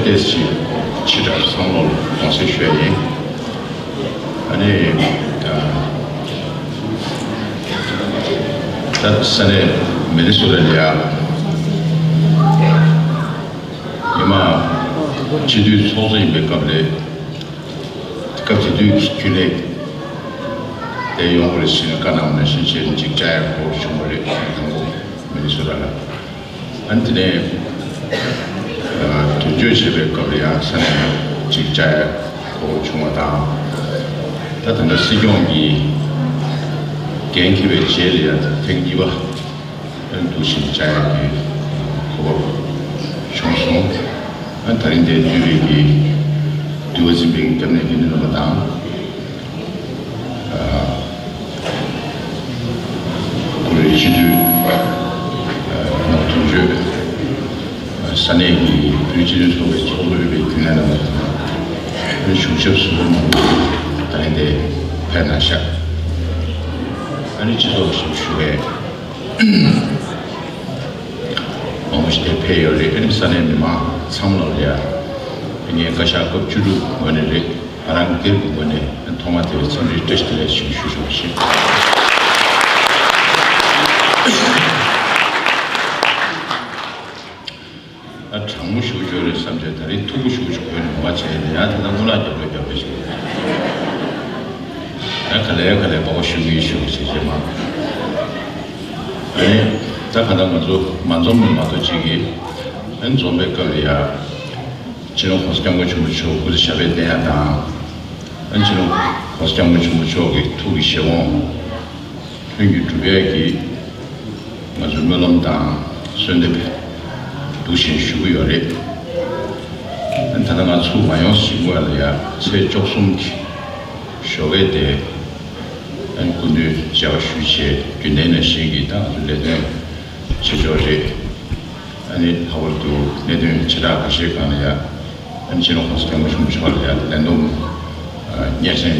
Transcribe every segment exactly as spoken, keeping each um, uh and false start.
ཏེས་ཅིག་ཕྱི་དྲགས་བསམ་བློ་གཏོང་ཟེར་ཞུ་ཡ་ཡིན། ཨ་ནི་ད་ད་ས་གནས་མི་ནི་སོ་ཊ་ལ་ཡ་ཉི་མ་སྤྱི་འཐུས་ཚོགས་གཙོ་ཡིན་པའི་སྐབས་ལ། སྐབས་དེ་དུས་ཀྱི་རྒྱུན་ལས་དེ་ཡོང་དགོས་རེད་ཟེར་ནས་བཀའ་གནང་བ་ནང་བཞིན་བྱས་ནས་ཅིག་བཅར་ཡག་གོ་སྐབས་བྱུང་བ་རེད། དང་པོ་མི་ནི་སོ་ཊ་ལ། ཨ་ནི་དེ་ནས་ཨ་དོན་གཅོད་བྱེད་པའི་སྐབས་ལ་ཡང་ས་གནས་ནས་ཅིག་བཅར་ཡག་གོ་སྐབས་བྱུང་བ་དང་། ད་ད་ལྟ་སྲིད་སྐྱོང་གི་འགན་འཁྱེར་བའི་རྗེས་ལ་ཡང་ཐེངས་གཉིས་པ། ཨ་འདུག་བཞིན་བཅར་ཡག་གི་གོ་སྐབས་བྱུང་སོང་། ཨ་ད་རིང་འདིར་འདུས་པའི་གི་འདུལ་བ་འཛིན་པའི་སྐྱབས་གནས་དགེ་འདུན་རྣམ་པ་དང་། ཨ་བཀུར་འོས་སྤྱི་འཐུས། ཨ་ནོར་དོན་གཅོད། ཨ་ས་གནས་ཀྱི་བོད་སྤྱི་མཐུན་ཚོགས་པའི་ཚོགས་གཙོ་ཡིན་པའི་རྒྱུན་ལས་རྣམ་པ་དང་། ཨ་གཞུང་ཞབས་ཟུར་པ་མང་པོ་ད་རིང་འདིར་ཕེབས་གནང་ཤག་ཨ་ནི་སྤྱི་ཚོགས་ཞབས་ཞུ་བའི། མང་པོ་ཞིག་དེར་ཕེབས་ཡོད་རེད། ཨ་ནི་ས་གནས་མི་མང་ཚང་མ་ལ་ཡ། ངས་བཀའ་ཤག་སྐབས་བཅུ་དྲུག་ངོས་ནས་རེད། ང་རང་སྒེར་གྱི་ངོས་ནས་ཐོག་མ་དེ་བའི་འཚམས་འདྲིའི་བཀྲ་ཤིས་བདེ་ལེགས་ཞུ་ཞུ་ཞུ་བ་ཞིག་ཨ་དྲང་མོ་ཞུ་ཆོག་རེད་བསམ་བྱས། ད་རེས་མཐུག་པོ་ཞུ་ཆོག་གོ་ནས་མ་བྱས་ནས་ཡང་དེ་ལྟར་སྔོན་ལ་རྒྱབ་ལ་རྒྱབ་ལ་ཞུ། ཡང་ག་ལེ་ག་ལེ་དཔའ་བོ་ཞུ་གི་ཞུ་བྱེད་ཀྱི་མ། ཨ་ནི་ད་ག་ད་ང་ཚོ་མ་འཛོམས་ནས་མ་གཏོགས་ཅིག་གིས་ཨ་ནི་འཛོམས་པའི་སྐབས་ལ་ཡ། སྤྱི་ནོར་༸གོང་ས་༸སྐྱབས་མགོན་ཆེན་པོ་མཆོག་སྐུ་ཚེ་ཞབས་པད་བརྟན་ཡག་དང་། ཨ་ནི་སྤྱི་ནོར་༸གོང་ས་༸སྐྱབས་མགོན་ཆེན་པོ་མཆོག་གི་ཐུགས་ཀྱི་བཞེད་དགོངས་ལྷུན་གྱིས་གྲུབ་ཡག་གི་ང་ཚོས་སྨོན་ལམ་དང་གསོལ་འདེབས་འདུག་བཞིན་ཞུ་གི་ཡོད་རེད། ཨ་ནི་ད་ལྟ་ང་ཚུར་མ་ཡོང་ཞིག་སྔོན་ལ་ཡ་ཚེས་བཅུ་གསུམ་གྱི་ཞོགས་ཀས་དེ་ཨ་ནི་སྐུ་མདུན་མཇལ་ཁ་ཞུས་བྱས་རྒྱུན་ལྡན་ནང་བཞིན་གྱི་ད་ང་ཚོ་ལས་དོན་བྱེད་ཕྱོགས་རེད། ཨ་ནི་ལྷག་པར་དུ་གནད་དོན་བྱེ་བྲག་ཁ་ཤས་སྒང་ལ་ཡ། ཨ་ནི་སྤྱི་ནོར་༸གོང་ས་༸སྐྱབས་མགོན་ཆེན་པོ་མཆོག་ལ་ཡ་ལན་འདེབས་སྙན་སེང་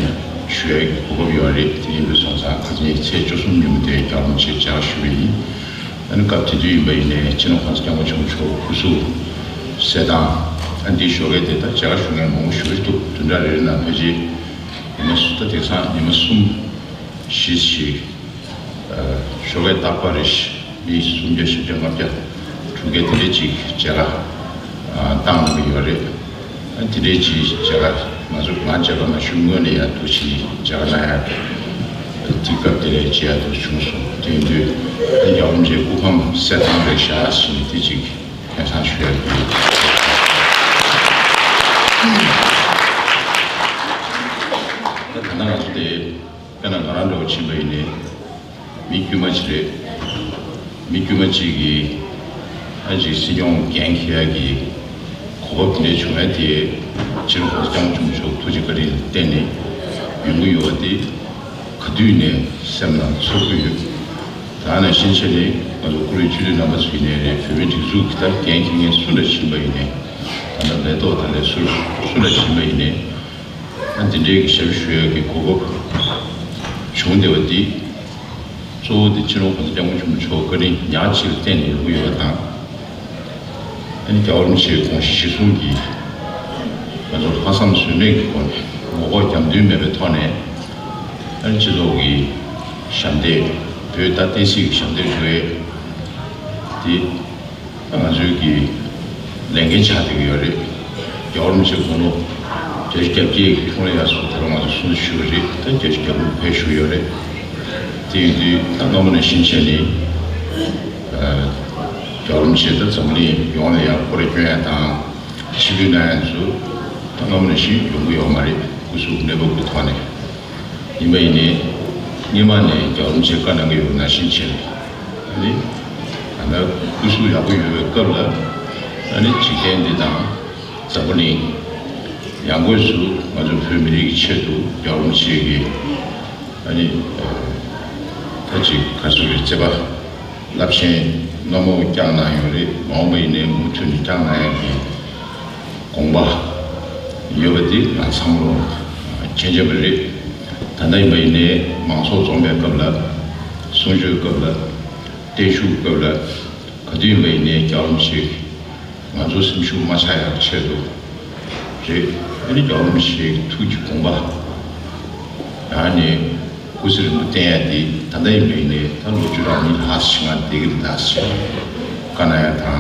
ཞུ་ཡའི་གོ་སྐབས་ཡོད་རེད། དེ་ཡིན་པ་སོང་ཙང་ཁ་སང་ཚེས་བཅུ་གསུམ་ཉིན་མོ་དེ་རྒྱལ་བ་རིན་པོ་ཆེ་མཇལ་ཁ་ཞུས་པ་ཡིན། ཨ་ནི་སྐབས་དེ་དུས་ཡིན་པ་ཡིན་ནའི་སྤྱི་ནོར་༸གོང་ས་༸སྐྱབས་མགོན་ཆེན་པོ་མཆོག་སྐུ་གཟུགས་གསལ་ཐང་། ཨ་ནི་འདི་ཞོགས་ཀས་དེ་ད་མཇལ་ཁ་ཞུ་མཁན་མང་པོ་ཞེ་པོ་ཅིག་འདུག་བདུན་ཕྲག་རེ་རེ་ནང་ཕལ་ཆེར་ཉི་མ་སུ་ད་དེང་སང་ཉི་མ་གསུམ་བཞི་ཞིག་ཞོགས་ཀས་རྟག་པར་རེ་མི་སུམ་བརྒྱ་བཞི་བརྒྱ་ལྔ་བརྒྱ་དྲུག་བརྒྱ་དེ་འདྲས་ཅིག་མཇལ་ཁ་བཏང་གི་ཡོད་རེད། དེ་འདྲས་ཅིག་མཇལ་ཁ་ང་ཚོ་ང་མཇལ་ཁ་མ་ཞུ་སྔོན་ནས་ཡང་འདུག་ཅིག་མཇལ་ཁ་གནང་ཡག་དེ་སྐབས་དེ་ལས་བྱེད་ཡག་འདུག་བྱུང་སོང་། དེ་ཡིན་དུས་རྒྱལ་བ་རིན་པོ་ཆེའི་སྐུ་ཁམས་གསལ་ཐང་རེད་ཤག་ཞེས་དེ་ཅིག་སྙན་སེང་ཞུ་ཡག་གི་ད་ད་ལྟ་ང་ཚོ་དེ། དཔེར་ན་ང་རང་འདྲ་བོ་ཕྱིན་པ་ཡིན་ནའི་མི་དཀྱུས་མ་ཅིག་རེད། མི་དཀྱུས་མ་ཅིག་གིས་ཨ་ཅིག་སྲིད་སྐྱོང་འགན་འཁྱེར་ཡག་གི་གོ་སྐབས་དེ་འདྲ་བྱུང་ཡག་དེ་སྤྱི་ནོར་༸གོང་ས་༸སྐྱབས་མགོན་ཆེན་པོ་མཆོག་ཐུགས་རྗེ་བཀའ་དྲིན་ལ་བརྟེན་ནས་ཡོང་གི་ཡོད་པ་དེ་ག་དུས་ནས་སེམས་ནང་ཚོར་གྱི་ཡོད། ད་ནང་བཞིན་བྱས་ནས་ང་ཚོ་བཀུར་འོས་སྤྱི་འཐུས་རྣམ་པ་ཚོ་ཡིན་ནའི་རེད། བོད་མིའི་སྒྲིག་འཛུགས་ཀྱི་ལྟར་འགན་འཁྱེར་མཁན་སུ་འདྲ་ཕྱིན་པ་ཡིན་ནའི་ད་ལྟ་ལས་ཐོག་དང་ལས་ཟུར་སུ་འདྲ་ཕྱིན་པ་ཡིན་ནའི། ཨ་འདི་འདྲའི་གི་ཞབས་ཞུ་ཡག་གི་གོ་སྐབས་བྱུང་བསྡད་པ་འདི་གཙོ་བོ་དེ་སྤྱི་ནོར་༸གོང་ས་༸སྐྱབས་མགོན་ཆེན་པོ་མཆོག་བཀའ་དྲིན་ཉག་གཅིག་ལ་བརྟེན་ནས་ཡོང་གི་ཡོད་པ་དང་། ཨ་ནི་རྒྱལ་བ་རིན་པོ་ཆེའི་དགོངས་གཞི་གཞིར་བཟུང་གིས་ང་ཚོ་ལྷག་བསམ་ཟོལ་མེད་ཀྱི་སྒོ་ནས་ངོ་ལྐོག་རྒྱབ་མདུན་མེད་པའི་ཐོག་ནས་ཨ་ནི་སྤྱི་ཚོགས་ཀྱི་ཞབས་འདེགས། བོད་ད་བསྟན་སྲིད་ཀྱི་ཞབས་འདེགས་ཞུ་ཡས་དེ། ང་ཚོའི་གི་ལས་འགན་ཆགས་བསྡད་ཀྱི་ཡོད་རེད། རྒྱལ་བ་རིན་པོ་ཆེ་དགུང་ལོ་བརྒྱད་ཅུ་གྱ་བརྒྱད་ཀྱི་འཁྲུངས་ལོ་ཡར་སོང་། ད་རུང་ང་ཚོ་སྲུང་བརྩི་ཞུ་གི་རེད། ད་བརྒྱད་ཅུ་གྱ་དྲུག་ཕེབས་བཞུགས་ཡོད་རེད། དེ་ཡིན་དུས་ད་སྔ་མོ་ནས་བཞིན་བྱས་ནས་རྒྱལ་བ་རིན་པོ་ཆེ་ད་འཛམ་གླིང་ཡོངས་ལ་ཡང་སྐུ་རེ་སྐྱོན་ཡ་དང་ཆིབས་བསྒྱུར་གནང་ཡ་ཚོ་ད་སྔ་མོ་ནས་བཞིན་ཡོང་གི་ཡོད་མ་རེད། སྐུ་གཟུགས་གནས་བབ་ཀྱི་ཐོག་ནས། ཡིན་པ་ཡིན་ནའི་སྔོན་མ་ནས་རྒྱལ་བ་རིན་པོ་ཆེས་བཀའ་གནང་གི་ཡོད་པ་ནང་བཞིན་བྱས་ནས། ཨ་ནི་ད་ལྟ་སྐུ་གཟུགས་ཡག་པོ་ཡོད་པའི་སྐབས་ལ་ཨ་ནི་འཇིག་རྟེན་འདི་དང་འཛམ་བུ་གླིང་ཡང་སྒོས་སུ་ང་ཚོ་བོད་མི་རིགས་ཀྱི་ཆེད་དུ་རྒྱལ་བ་རིན་པོ་ཆེ་གིས་ཨ་ནི་ད་ཅིག་ག་ཚོད་རེད། བརྩེ་བ་རླབས་ཆེན་རྣོ་མོ་བསྐྱངས་གནང་ཡོད་རེད། མ་འོངས་པ་ཡིན་ནའི་མུ་མཐུད་ནས་བསྐྱངས་གནང་ཡག་གི་དགོངས་པ་ཡོད་པ་འདི་ང་ཚང་མ་མཁྱེན་མཁྱེན་པ་རེད། ད་ལྟ་ཡིན་པ་ཡིན་ནའི་མང་ཚོགས་འཛོམས་པའི་སྐབས་ལ། གསུང་ཆོས་སྐབས་ལ། བརྟན་བཞུགས་སྐབས་ལ། ག་དུས་ཡིན་པ་ཡིན་ནའི་རྒྱལ་བ་རིན་པོ་ཆེ་ ང་ཚོ་སེམས་ཤུགས་མ་ཆག་ཡག་ཆེད་དུ་རེད། ཨ་ནི་རྒྱལ་བ་རིན་པོ་ཆེའི་ཐུགས་ཀྱི་དགོངས་པ། ཡང་ནི་སྐུ་ཚེ་རིང་པོ་བརྟན་ཡག་འདི་ད་ལྟ་ཡིན་པ་ཡིན་ནའི་ད་ལོ་བཅུ་ཕྲག་གཉིས་ལྷག་ཞིག་ང་བསྡད་ཀྱི་རེད། ད་ཞིག་བཀའ་གནང་ཡག་དང་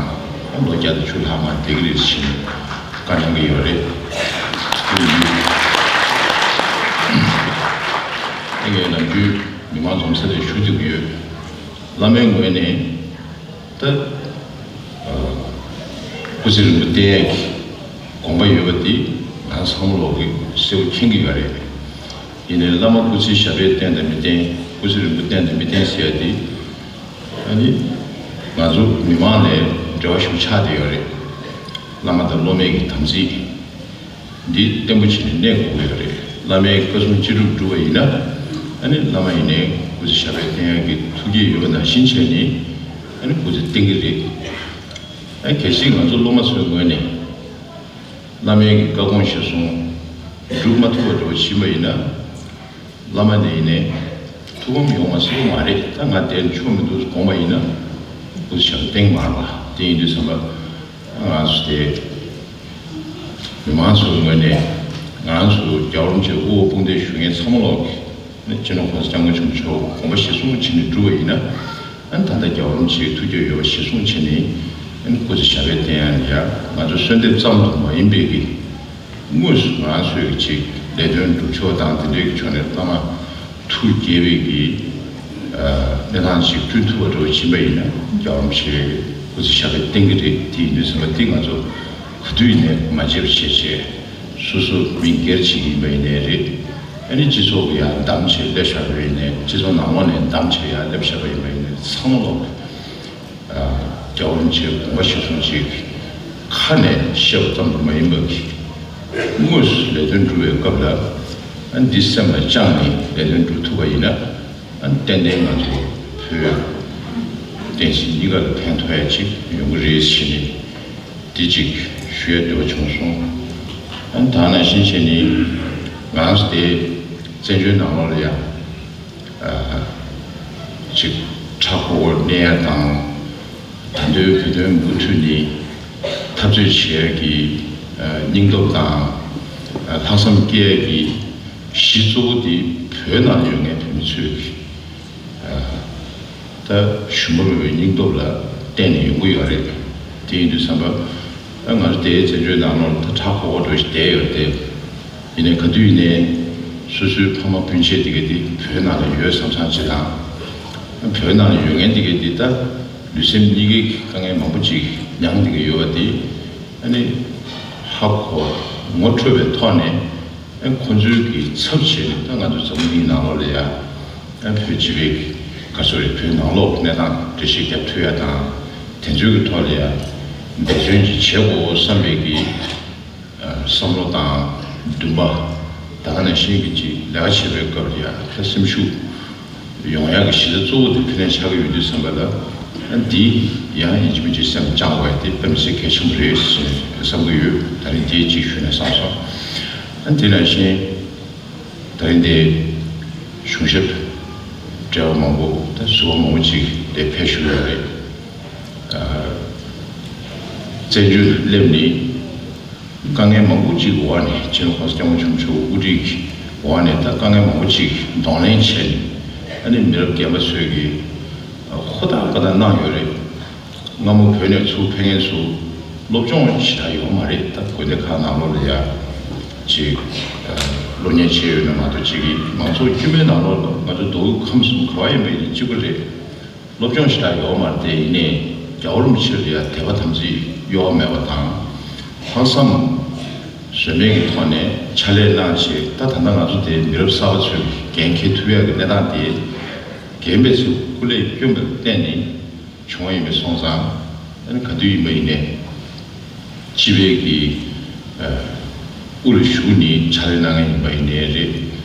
ད་ལོ་བརྒྱ་དང་བཅུ་ལྷག་ང་བསྡད་ཀྱི་རེད་ཞེས་བཀའ་གནང་གི་ཡོད་རེད། ཨ་ངས་ནམ་རྒྱུན་མི་མང་འཛོམས་ས་ལ་ཞུ་བསྡད་ཀྱི་ཡོད། བླ་མའི་ངོས་ནས། ད། སྐུ་ཚེ་རིང་པོ་བརྟན་ཡག་གི་དགོངས་པ་ཡོད་པ་འདི་ང་ཚང་མ་ལོག་གི་གསལ་པོ་མཁྱེན་གྱི་ཡོད་རེད། ཡིན་ནའི་བླ་མ་སྐུ་ཚེ་ཞབས་པད་བརྟན་དང་མི་བརྟན། སྐུ་ཚེ་རིང་པོ་བརྟན་དང་མི་བརྟན་ཟེར་ཡག་འདི། ཨ་ནི། ང་ཚོ་མི་མང་ལས་འབྲེལ་བ་ཞིག་ཆགས་བསྡད་ཡོད་རེད། བླ་མ་དང་སློབ་མའི་གི་དམ་ཚིག་འདི་བརྟན་པོ་བྱས་ནས་གནས་དགོས་ཀྱི་ཡོད་རེད། བླ་མའི་བཀའ་གསུང་ཅི་སྒྲུབ་སྒྲུབ་པ་ཡིན་ན། ཨ་ནི་བླ་མ་ཡིན་ནའི་སྐུ་ཚེ་ཞབས་པད་བརྟན་ཡག་གི་ཐུགས་བསྐྱེད་ཡོད་པ་ནང་བཞིན་བྱས་ནས། ཨ་ནི་སྐུ་ཚེ་བརྟན་གྱི་རེད། ཨ་གལ་སྲིད་ང་ཚོ་སློབ་མ་ཚོའི་ངོས་ནས་བླ་མའི་གི་བཀའ་དགོངས་གཞིར་བཟུང་སྒྲུབ་མ་ཐུབ་པ་འདྲ་བོ་ཕྱིན་པ་ཡིན་ན། བླ་མ་ནས་ཡིན་ནའི་ཐུགས་ཕམ་ཡོང་བ་སྲིད་པ་མ་རེད། ད་ང་དེར་ཆོ་མི་འདུག་དགོངས་པ་ཡིན་ན། སྐུ་ཚེ་ཞབས་པད་བརྟན་གྱི་མ་རེད་པ། དེ་ཡིན་དུས་ཙམ་པ། ང་ཚོ་དེ། མི་མང་ཚོའི་ངོས་ནས་ང་ཚོ་རྒྱལ་བ་རིན་པོ་ཆེ་དབུ་འོག་དཔུང་སྡེའི་ཞུ་མཁན་ཚང་མ་ལོག་གིས་སྤྱི་ནོར་༸གོང་ས་༸སྐྱབས་མགོན་ཆེན་པོ་མཆོག་དགོངས་པ་གཞིར་བཟུང་བྱས་ནས་བསྒྲུབས་པ་ཡིན་ན། ཨ་ནི་ད་ལྟ་རྒྱལ་བ་རིན་པོ་ཆེའི་ཐུགས་བསྐྱེད་ཡོད་པ་གཞིར་བཟུང་བྱས་ནས། ཨ་ནི་སྐུ་ཚེ་ཞབས་པད་བརྟན་ཡག་ལ་ཡ་ང་ཚོ་གསོལ་འདེབས་ཙམ་དུ་མ་ཡིན་པའི་གི། དངོས་སུ་ང་ཚོས་ཅིག་ལས་དོན་སྒྲུབ་ཕྱོགས་དང་དེ་འདྲའི་ཕྱོགས་ནས་བླ་མ་ཐུགས་དགྱེས་པའི་གི་གནས་སྟངས་ཤིག་བསྐྲུན་ཐུབ་པ་འདྲ་བོ་ཕྱིན་པ་ཡིན་ན། རྒྱལ་བ་རིན་པོ་ཆེ་སྐུ་ཚེ་ཞབས་པད་བརྟན་གྱི་རེད། དེ་ཡིན་དུས་ཙམ་པ་འདི་ང་ཚོ་ག་དུས་ཡིན་ནའི་མ་བརྗེད་པ་བྱས་བྱས། སོ་སོ་མི་སྒེར་གཅིག་ཡིན་པ་ཡིན་ནའི་རེད། ཨ་ནི་སྤྱི་ཚོགས་ཀྱི་ཡར་བདམས་བྱས་སླེབས་བཞག་པ་ཡིན་ནའི། སྤྱི་ཚོགས་ནང་ལོགས་ནས་བདམས་བྱས་ཡར་སླེབས་བཞག་པ་ཡིན་པ་ཡིན་ནའི། ཚང་མ་ལོག་རྒྱལ་བ་རིན་པོ་ཆེའི་དགོངས་པ་གཞིར་བཟུང་ཅིག་ཁ་ནས་བཤད་པ་ཙམ་དུ་མ་ཡིན་པར་གྱི། དངོས་སུ་ལས་དོན་སྒྲུབ་པའི་སྐབས་ལ། ཨ་འདི་སེམས་ལ་བཅངས་ནས་ལས་དོན་སྒྲུབ་ཐུབ་པ་ཡིན་ན། ཨ་ཏན་ཏན་ང་ཚོ་བོད་བསྟན་སྲིད་གཉིས་ཀ་ལ་ཕན་ཐོགས་ཡ་ཅིག་ཡོང་གི་རེད་ཟེར་ནས། འདི་ཅིག་ཞུ་ཡ་འདོད་པ་བྱུང་སོང་། ཨ་ད་ནང་བཞིན་བྱས་ནས་ང་རང་ཚོ་དེ་བཙན་བྱོལ་ནང་ལོགས་ལ་ཡ། ཅིག་ཕྲག་ཁོག་པོར་གནས་ཡ་དང་། ད་དུང་བོད་དོན་མུ་མཐུད་ནས་འཐབ་རྩོད་བྱེད་ཡ་གི་སྙིང་སྟོབས་དང་། ལྷག་བསམ་སྐྱེ་ཡ་གི་གཞི་གཙོ་བོ་དེ་བོད་ནང་ལ་ཡོད་མཁན་བོད་མི་ཚོས་ཀྱི་ད་ཞུམ་པ་མེད་པའི་སྙིང་སྟོབས་ལ་བརྟེན་ནས་ཡོང་གི་ཡོད་རེད། དེ་ཡིན་དུས་ཙམ་པ། ད་ང་ཚོ་དེའི་བཙན་བྱོལ་ནང་ལོགས་ད་ཕྲག་ཁོག་པོ་འདྲ་ཞིག་བསྡད་ཡོད་དེ། ཡིན་ནའི་ག་དུས་ཡིན་ནའི་སོ་སོའི་ཕ་མ་སྤུན་མཆེད་དེ་ག་དེ་བོད་ནང་ལ་ཡོད་བསམ་བསམ་བྱེད་དང་། བོད་ནང་ལ་ཡོད་མཁན་དེ་ག་དེ་ད་ལུས་སེམས་གཉིས་ཀའི་དཀའ་ངལ་མང་པོ་ཅིག་མྱངས་དེ་ག་ཡོད་པ་དེ། ཨ་ནི་ཧ་གོ་ངོ་འཕྲོད་པའི་ཐོག་ནས། ཨ་ཁོང་ཚོའི་གི་ཚབ་བྱས་ནས་ད་ང་ཚོ་འཛམ་བུ་གླིང་ནང་ལོགས་ལ་ཡ། ཨ་བོད་སྤྱི་པའི་ག་ཚོད་རེད། བོད་ནང་ལོགས་གནས་སྟངས་འགྲེལ་བཤད་རྒྱབ་ཐུབ་ཡ་དང་། དེ་ཚོའི་གི་ཐོག་ལ་ཡ་འབད་བརྩོན་ཅིག་བྱེད་དགོས་བསམ་པའི་གི་བསམ་བློ་དང་འདུན་པ། ད་ག་ནང་བཞིན་གྱི་ཅིག་ལས་ཀ་བྱེད་པའི་སྐབས་ལ་ཡ་ད་སེམས་ཤུགས་ཡོང་ཡག་གི་གཞི་རྩ་གཙོ་བོ་དེ་ཕ་ནས་ཆགས་ཀྱི་ཡོད་དུས་ཙམ་པ་ལ། ཨ་འདི་ཡང་ཡིན་གཅིག་མིན་གཅིག་སེམས་བཅངས་དགོས་ཡ་དེ་དཔེ་མི་སྲིད་གལ་ཆེན་པོ་རེད་ཟེར་བསམ་གྱི་ཡོད། ད་རིང་དེ་ཅིག་ཞུས་ན་བསམ་སོང་། ཨ་དེ་ནང་བཞིན་ད་རིང་དེ་གཞུང་ཞབས་བགྲེས་པ་མང་པོ་དང་ཟུར་པ་མང་པོ་ཅིག་དེ་ཕེབས་བཞུགས་ཡོད་རེད། ཨ་བཙན་བྱོལ་སླེབས་ནས། དཀའ་ངལ་མང་པོ་ཅིག་འོག་ནས་སྤྱི་ནོར་༸གོང་ས་༸སྐྱབས་མགོན་ཆེན་པོ་མཆོག་དབུ་ཁྲིད་ཀྱི་འོག་ནས་ད་དཀའ་ངལ་མང་པོ་ཅིག་གདོང་ལེན་བྱས་ནས། ཨ་ནི་མི་རབས་རྒན་པ་ཚོས་ཀྱི་ཧུར་ཐག་པ་དང་གནང་ཡོད་རེད། སྔ་མོ་བོད་ནས་ཚུར་ཕེབས་མཁན་ཚོ་སློབ་སྦྱོང་ཞེ་དྲག་ཡོད་མ་རེད། ད་དགོན་སྡེ་ཁག་ནང་ལོགས་ལ་ཡ་ཅིག་སློབ་གཉེར་བྱས་ཡོད་ན་མ་གཏོགས། ཅིག་གི་མང་ཚོགས་དཀྱུས་མའི་ནང་ལོགས་ལ་ང་ཚོ་མདོ་དབུས་ཁམས་གསུམ་ག་བ་ཡིན་པ་ཡིན་གཅིག་པ་རེད། སློབ་སྦྱོང་ཞེ་དྲག་ཡོད་མ་རེད། དེ་ཡིན་ནའི་རྒྱལ་བ་རིན་པོ་ཆེ་ལ་ཡ་དད་པ་དམ་ཚིག་གཡོ་བ་མེད་པ་དང་། ལྷག་བསམ་ཟོལ་མེད་ཀྱི་ཐོག་ནས་ཕྱག་ལས་གནང་བྱས། ད་ད་ལྟ་ང་ཚོ་དེ་མི་རབས་གསར་པ་ཚོས་འགན་འཁྱེར་ཐུབ་ཡག་གི་གནས་སྟངས་དེ། རྒན་པའི་ཚོས་སྐུ་ལས་བསྐྱོན་པར་བརྟེན་ནས་བྱུང་བ་ཡིན་པས་སོང་ཙང་། ཨ་ནི་ག་དུས་ཡིན་པ་ཡིན་ནའི་སྤྱི་པའི་གི་དབུ་ལ་བཞུགས་ནས་ཕྱག་ལས་གནང་མཁན་ཡིན་པ་ཡིན་ནའི་རེད།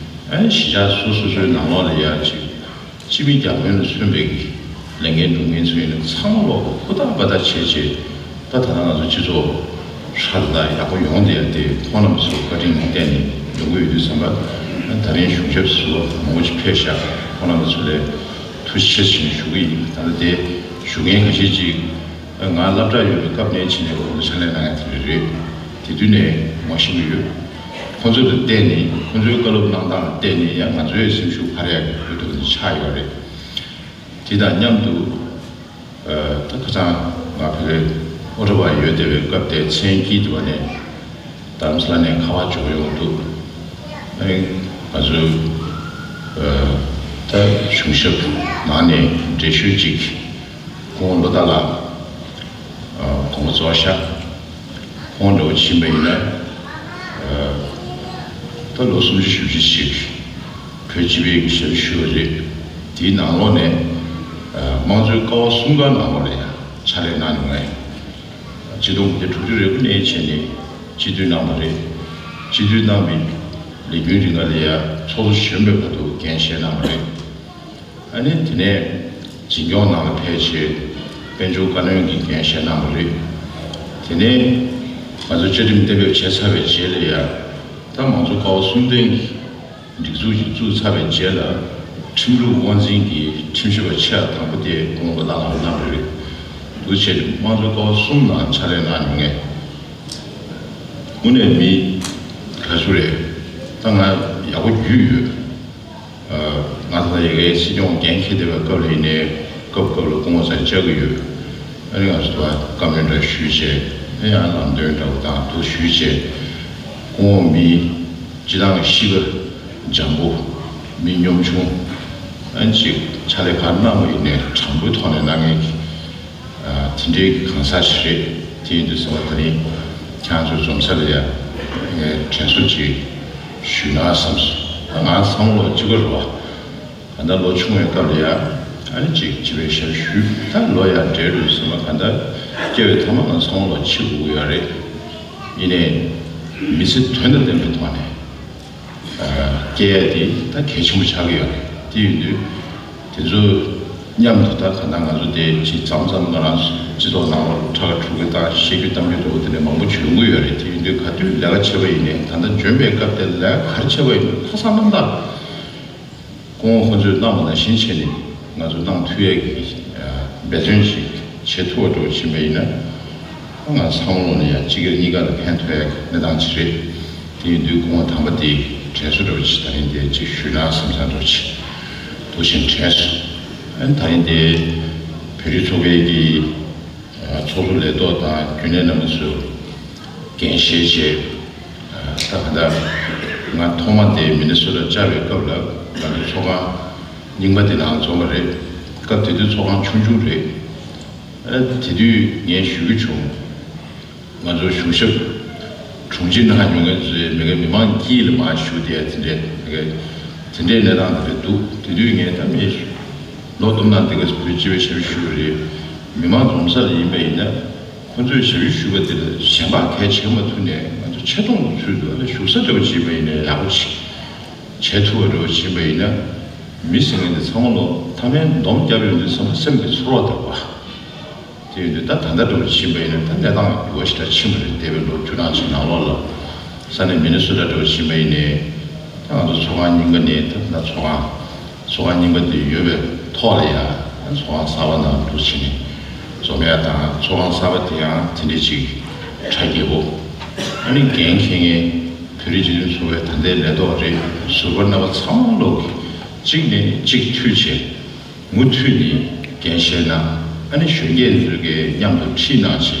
ཨ་ནི་གཞིས་ཆགས་སོ་སོ་སོའི་ནང་ལོགས་ལ་ཡ་ཅིག་སྤྱི་མི་བརྒྱ་དཔོན་ལ་མཚོན་པའི་གི་ལས་འགན་སྒྲུབ་མཁན་ཚོ་ཡིན་ན་ཚང་མ་ལོག་ཧུར་ཐག་པ་ཐག་བྱས་བྱས། ད་ད་ལྟ་ང་ཚོ་སྤྱི་ཚོགས་ཧྲ་ལ་ཡག་པོ་ཡོང་བསྡད་ཡ་དེ་ཁོང་རྣམ་པ་ཚོ་བཀའ་དྲིན་ལ་བརྟེན་ནས་ཡོང་གི་ཡོད་དུས་ཙམ་པ། ད་རིང་གཞུང་ཞབས་ཟུར་པ་མང་པོ་ཞིག་ཕེབས་ཤག་ཁོང་རྣམ་པ་ཚོ་ལ་ཐུགས་རྗེ་ཆེ་ཞུ་ཞུ་གི་ཡིན། ད་ལྟ་དེ་ཞུ་མཁན་ཁ་ཤས་ཅིག་ ང་སློབ་གྲྭ་ཡོད་པའི་སྐབས་ནས་ཕྱི་ནས་ཁོང་ཚོ་ཕྱག་ལས་གནང་ཡ་དེ་རེད། དེ་དུས་ནས་ངོ་ཤེས་ཀྱི་ཡོད། ཁོང་ཚོ་ལ་བལྟས་ནས་ཁོང་ཚོའི་བཀའ་སློབ་གནང་སྟངས་ལ་བལྟས་ནས་ཡང་ང་ཚོའི་སེམས་ཤུགས་འཕར་ཡ་གི་ཁུལ་དུ་ཆགས་ཡོད་རེད། དེ་དང་མཉམ་དུ། ད་ཁ་སང་ང་ཕ་གིར་ཨོ་ཊ་ཝ་ཡོད་བསྡད་པའི་སྐབས་དེ་མཚན་དཀྱིལ་དུ་བ་ནས་རྡ་རམ་ས་ལ་ནས་ཁ་པར་འབྱོར་ཡོང་འདུག་ཨ་ནི་ང་ཚོའི་ད་གཞུང་ཞབས་ནང་ནས་འགྲེལ་བཤད་ཅིག་སྐུ་ངོ་བློ་བདེ་ལགས་དགོངས་པ་རྫོགས་ཤག་ཁོང་འདྲ་བོ་ཕྱིན་པ་ཡིན་ན་ད་ལོ་སུམ་ཅུ་བཞི་བཅུ་ཞིག་བོད་སྤྱི་པའི་ཞབས་ཞུ་བ་རེད། དེའི་ནང་ལོགས་ནས་དམངས་གཙོའི་ཀ་བ་གསུམ་ཀའི་ནང་ལོགས་ལ་ཡང་ཕྱག་ལས་གནང་མྱོང་ངས། ཆིག་སྟོང་དགུ་བརྒྱ་དྲུག་ཅུ་རེ་དགུ་ནས་བྱས་ནས་སྤྱི་འཐུས་གནང་བ་རེད། སྤྱི་འཐུས་གནང་བའི་ལས་རྒྱུན་རིང་ལ་ཡ་ཚོགས་གཙོ་གཞོན་པའི་བར་དུ་འགན་བཞེས་གནང་བ་རེད། ཨ་ནི་དེ་ནས་འཛིན་སྐྱོང་ནང་ལ་ཕེབས་བྱས་དཔལ་འབྱོར་བཀའ་བློན་གྱི་འགན་བཞེས་གནང་བ་རེད། དེ་ནས་ང་ཚོ་བཅའ་ཁྲིམས་གཏན་འབེབས་བྱས་ཚར་བའི་རྗེས་ལ་ཡ་ད་མང་གཙོ་ཀ་བ་གསུམ་ལྡན་གྱི་སྒྲིག་འཛུགས་ཤིག་བཙུགས་ཚར་བའི་རྗེས་ལ་ཁྲིམས་ལུགས་དབང་འཛིན་གྱི་ཁྲིམས་ཞིབ་པ་ཆེས་དང་པོ་དེ་སྐུ་ངོ་བློ་བདེ་ལགས་གནང་བ་རེད། འདུག་བྱས་ཏེ་དམངས་གཙོ་ཀ་བ་གསུམ་ནང་ཕྱག་ལས་གནང་མྱོང་ངས། དངོས་གནས་མི་ག་ཚོད་རེད། ད་ང་ཡག་པོ་རྒྱུས་ཡོད། ང་ད་ལྟ་ཡ་གིའི་སྲིད་སྐྱོང་འགན་འཁྱེར་བསྡད་པའི་སྐབས་ལ་ཡིན་ནའི་སྐབས་སྐབས་ལ་སྐུ་ངོ་ཚོར་བཅར་གྱི་ཡོད། ཨ་ནི་ང་ཚོ་བཀའ་མོལ་འདྲ་ཞུས་བྱས་ཨ་ཡང་ལམ་སྟོན་འདྲ་བོ་དང་དུ་ཞུས་བྱས་སྐུ་ངོ་མི་སྤྱི་བཏང་གི་གཤིས་ཀ་འཇམ་པོ། མི་གཉོམ་ཆུང་། ཨ་ནི་ཅིག་ཕྱག་ལས་ག་གནང་བ་ཡིན་ནའི་དྲང་པོའི་ཐོག་ནས་གནང་མཁན་གྱི་དེ་འདྲའི་གང་ཟག་ཞིག་རེད། དེ་ཡིན་དུས་ཙམ་པ་ད་རིང་ཁྱེད་ཚོ་འཛོམས་ས་ལ་ཡ་ངས་དྲན་གསོ་ཅིག་ཞུས་ན་བསམས་སོང་། ད་ང་ཚང་མ་ལོ་གཅིག་པ་རེད་བ། ག་འདྲ་ལོ་ཆུང་བའི་སྐབས་ལ་ཡ་ཨ་ནི་ཅིག་བྱིས་པའི་ཞབས་ཞུས་ད་ལོ་ཡ་བགྲེས་རུ་སོང་ན་ག་འདྲ་སྐྱེ་བའི་ཐ་མ་ང་ཚང་མ་ལོ་འཆི་དགོས་ཀྱི་ཡོད་རེད། ཡིན་ནའི་མི་ཚེ་དོན་དང་ལྡན་པའི་ཐོག་ནས། སྐྱེ་ཡ་དེ་ད་གལ་ཆེན་པོ་ཆགས་ཀྱི་ཡོད་རེད། དེ་ཡིན་དུས་དེ་ཚོ་མཉམ་དུ་ད་ག་ད་ང་ཚོ་དེ་ཅིག་མཚམས་མཚམས་ང་རང་ཚོ་སྤྱི་ཚོགས་ནང་ལ་ཁྲ་ཁ་ཁྲུག་གི་དང་བཤད་རྒྱུ་གཏམ་རྒྱུ་འདྲ་བོ་དེ་འདྲ་མང་པོ་བྱུང་གི་ཡོད་རེད། དེ་ཡིན་དུས་ག་དུས་ལས་ཀ་བྱེད་པ་ཡིན་ནའི་ད་ལྟ་འཇོན་པའི་སྐབས་དེ་ལས་ཀ་ག་རེ་བྱེད་པ་ཡིན་ནའི་ལྷག་བསམ་རྣམ་དག་སྐུ་ངོ་ཁོང་ཚོས་གནང་བ་ནང་བཞིན་བྱས་ནས་ང་ཚོ་གནང་ཐུབ་ཡས་ཀྱི་འབད་བརྩོན་ཞིག་བྱེད་ཐུབ་པ་འདྲ་བོ་ཕྱིན་པ་ཡིན་ན། ང་ཚང་མ་ལོག་ནས་ཡང་གཅིག་གིས་གཉིས་ཀ་ལ་ཕན་ཐོགས་ཡག་གི་གནས་སྟངས་ཅིག་རེད། དེ་ཡིན་དུས་སྐུ་ངོ་དམ་པ་དེའི་དྲན་གསོ་འདྲ་བོ་ཅིག་ད་རིང་དེ་ཅིག་ཞུས་ན་བསམ་བསམ་འདྲ་བོ་ཅིག་འདུག་བཞིན་དྲན་སོང་། ཨ་ནི་ད་རིང་དེ་བོད་རིགས་ཚོགས་པའི་གི་ཚོགས་གཙོ་ལས་ཐོག་དང་རྒྱུན་ལས་རྣམ་པ་ཚོས་འགན་བཞེས་བྱས། ད་ག་ད་ང་ཐོག་མ་དེ་མི་ནི་སོ་ཊ་བཅར་བའི་སྐབས་ལ་ང་ཚོ་ཚོགས་ཁང་རྙིང་པ་དེ་ནང་འཛོམས་པ་རེད། སྐབས་དེ་དུས་ཚོགས་ཁང་ཆུང་ཆུང་རེད། ཨ་དེ་དུས་ངས་ཞུ་གི་བྱུང་། ང་ཚོ་གཞུང་ཞབས་དྲུང་ཆེ་གནང་མྱོང་མཁན་ཚོས་མི་ག་མི་མང་དཀྱིལ་ལ་མར་ཞུགས་བསྡད་དེ་འདྲས་མི་ག་དེ་འདྲའི་གནས་སྟངས་དེ་འདྲ་འདུག་དེ་དུས་ངས་ད་མི་ལོ་བསྡོམས་ན་འདི་ག་བོད་སྤྱི་པའི་ཞབས་ཞུ་རེད། མི་མང་འཛོམས་ས་ལ་ཡིན་པ་ཡིན་ན་ཁོ་ཚོས་ཞབས་ཞུ་ཞུ་བ་དེ་ལ་གཞན་པ་གལ་ཆེ་མ་ཐུབ་ནས་ང་ཚོ་ཆེ་མཐོང་དུ་ཚུད་འདུག་ཨ་ནི་བཞུགས་ས་འདྲ་བོ་བྱེད་པ་ཡིན་ན་ཡག་པོ་ཅིག་བྱེད་ཐུབ་པ་འདྲ་བོ་བྱེད་པ་ཡིན་ན་མི་ཟེར་མཁན་དེ་ཚང་མ་ལོ་མཐའ་མའི་སྡོམ་རྒྱབ་ཡོང་དུས་ཚང་མ་སེམས་ཀྱི་ཚོར་བ་དང་བ། དེ་ཡིན་དུས་ད་ད་ལྟ་འདྲ་བོ་ཕྱིན་པ་ཡིན་ན་ད་གནས་སྟངས་འགྱུར་བ་ཞེ་དྲག་ཕྱིན་པ་རེད། འདས་པའི་ལོ་བཅུ་གྲངས་ཅིག་ནང་ལོགས་ལ་ས་གནས་མི་ནི་སོ་ཊ་འདྲ་བོ་ཕྱིན་པ་ཡིན་ནའི་ད་ང་ཚོ་ཚོགས་ཁང་རྙིང་པ་ནས་ད་ད་ཚོགས་ཁང་ཚོགས་ཁང་རྙིང་པ་དེ་ཡོད་པའི་ཐོག་ལ་ཡ་ཚོགས་ཁང་གསར་པ་ནང་འདུག་ཕྱིན་ནས་འཛོམས་ཡ་དང་ཚོགས་ཁང་གསར་པ་དེ་ཡང་དེ་འདྲ་ཅིག་གྲ་རྒྱས་པོ་ཨ་ནི་འགན་འཁྱེར་མཁན་བོད་རིགས་སྤྱི་མཐུན་ཚོགས་པའི་ད་ལྟའི་ལས་ཐོག་རེད། ཟུར་པ་རྣམ་པ་ཚང་མ་ལོག་གིས་གཅིག་ནས་གཅིག་མཐུད་བྱས། མུ་མཐུད་ནས་འགན་བཞེས་ན་ཨ་ནི་གཞོན་སྐྱེས་ཚོས་ཀྱི་མཉམ་དུ་ཁྲིད་གནང་བྱས།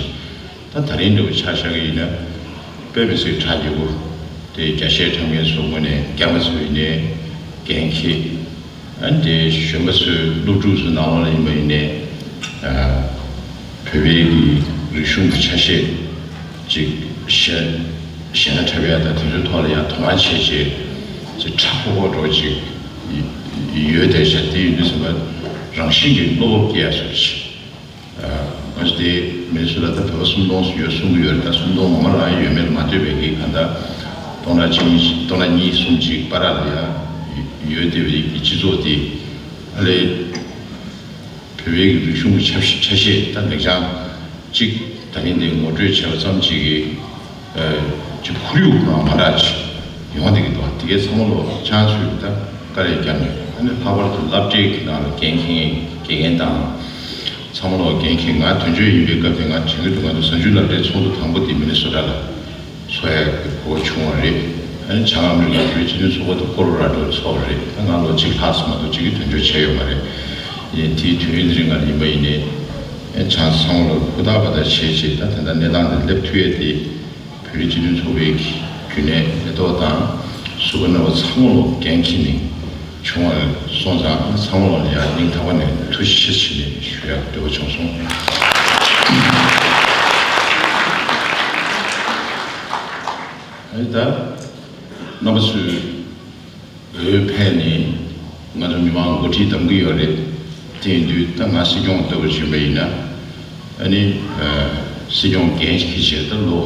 ད་ད་རིང་འདྲ་བོ་ཆ་བཞག་གི་ཡིན་ན་དཔེ་མི་སྲིད་གྲ་རྒྱས་པོ་དེ་རྒྱ་ཆེའི་ཁྲིམས་འགན་སོགས་ངོས་ནས་རྒན་པ་ཚོས་ནས་འགན་འཁྱེར། ཨ་ནི་དེ་གཞོན་པ་ཚོས་སློབ་ཕྲུག་ཚོའི་ནང་ལོགས་ལ་ཡིན་པ་ཡིན་ནའི་བོད་པའི་གི་རིག་གཞུང་གི་ཆ་ཤས་ཅིག་གཞས་གཞས་སྣ་འཁྲབ་ཡ་དང་དེ་ཚོའི་ཐོག་ལ་ཡང་དོ་སྣང་བྱས་བྱས་ཅིག་ཁྲ་ཁོག་ཁོག་འདྲ་བོ་ཅིག་ཡོད་བསྡད་བྱས། དེ་ཡིན་དུས་ཙམ་པ་རང་བཞིན་གྱིས་བློ་སྤོབས་སྐྱེ་ཡ་བཟོ་འདྲ་ཅིག་ང་ཚོ་དེ་མི་ནི་སོ་ཊ་ད་བོད་པ་སུམ་སྟོང་ཡོད་གསུང་གི་ཡོད་རེད། ད་སུམ་སྟོང་ངོ་མ་རང་ཡོད་མེད་ལ་མ་ལྟོས་པའི་གི་གང་ལྟར་སྟོང་ཕྲག་གཅིག་གཉིས་སྟོང་ཕྲག་གཉིས་གསུམ་ཅིག་བར་ལ་ཡ་ཡོད་བསྡད་པའི་གི་སྤྱི་ཚོགས་དེ་ཨ་ལས། བོད་པའི་རིག་གཞུང་གི་ཆ་ཤས་ཆ་ཤས་དང་ལེགས་བྱང་གཅིག་ད་ནི་འདི་ངོ་སྤྲོད་བྱས་པ་ཙམ་གཅིག་གིས་ཅིག་ཁོར་ཡུག་ནང་མ་འདྲ་ཅིག་ཡོང་བསྡད་ཀྱི་འདུག་དེ་གའི་ཚང་མ་ལོ་ཆང་ཚུད་ད་དཀའ་ལས་བརྒྱབ་ནས་ཨ་ནི་ལྷག་པར་དུ་སློབ་གྲྭའི་གི་ནང་ལ་འགན་འཁྱེར་མཁན་དགེ་རྒན་དང་ ཚང་མ་ལོག་འགན་འཁྱེར། ང་དོན་གཅོད་ཡིན་པའི་སྐབས་དེ་ང་དྲན་གྱི་འདུག་ང་ཚོ་གཟའ་མཇུག་ལ་འབྲེལ་ཚོགས་འདུ་དང་པོ་དེ་མི་ནི་སོ་ཊ་ལ་ཚོགས་ཡག་གི་གོ་སྐབས་བྱུང་བ་རེད། ཨ་ནི་བྱང་ཨ་མི་རི་ཀའི་བོད་རིགས་སྤྱི་མཐུན་ཚོགས་པ་དེ་ཀོ་ལོ་ར་ཌོར་ཚོགས་པ་རེད། ད་ང་ལོ་གཅིག་ལྷག་ཙམ་མ་གཏོགས་གཅིག་གི་དོན་གཅོད་བྱས་ཡོད་མ་རེད། ཡིན་དེའི་དུས་ཡུན་དེ་རིང་ང་ལ་ཡིན་པ་ཡིན་ནའི། ཨ་ནི་བྱང་ཚང་མ་ལོག་ཧུར་ཐག་པ་ཐག་བྱས་བྱས་ད་དེ་འདྲ་གནས་སྟངས་དེ་སླེབས་ཐུབ་ཡས་དེ། བོད་རིགས་སྤྱི་མཐུན་ཚོགས་པའི་བརྒྱུད་ནས་མེ་ཏོག་དང་ཟུར་པ་རྣམ་པ་ཚང་མ་ལོག་འགན་འཁྱེར་ནས་བྱུང་བ་སོང་ཙང་ཚང་མ་ལོག་ལ་ཡང་སྙིང་ཐག་པ་ནས་ཐུགས་རྗེ་ཆེ་ཞུ་ནས་ཞུ་ཡག་འདོད་པ་བྱུང་སོང་། ཨ་ནི་ད་རྣམ་པ་ཚོས་འོས་འཕེན་ནས་ང་ཚོ་མི་མང་འགོ་ཁྲིད་གདམ་གྱི་ཡོད་རེད། དེ་ཡིན་དུས་ད་ང་སྲིད་སྐྱོང་ལྟ་བུ་བྱུང་བ་ཡིན་ན། ཨ་ནི། ཨ། སྲིད་སྐྱོང་འགན་འཁྱེར་བྱས་ད་ལོ་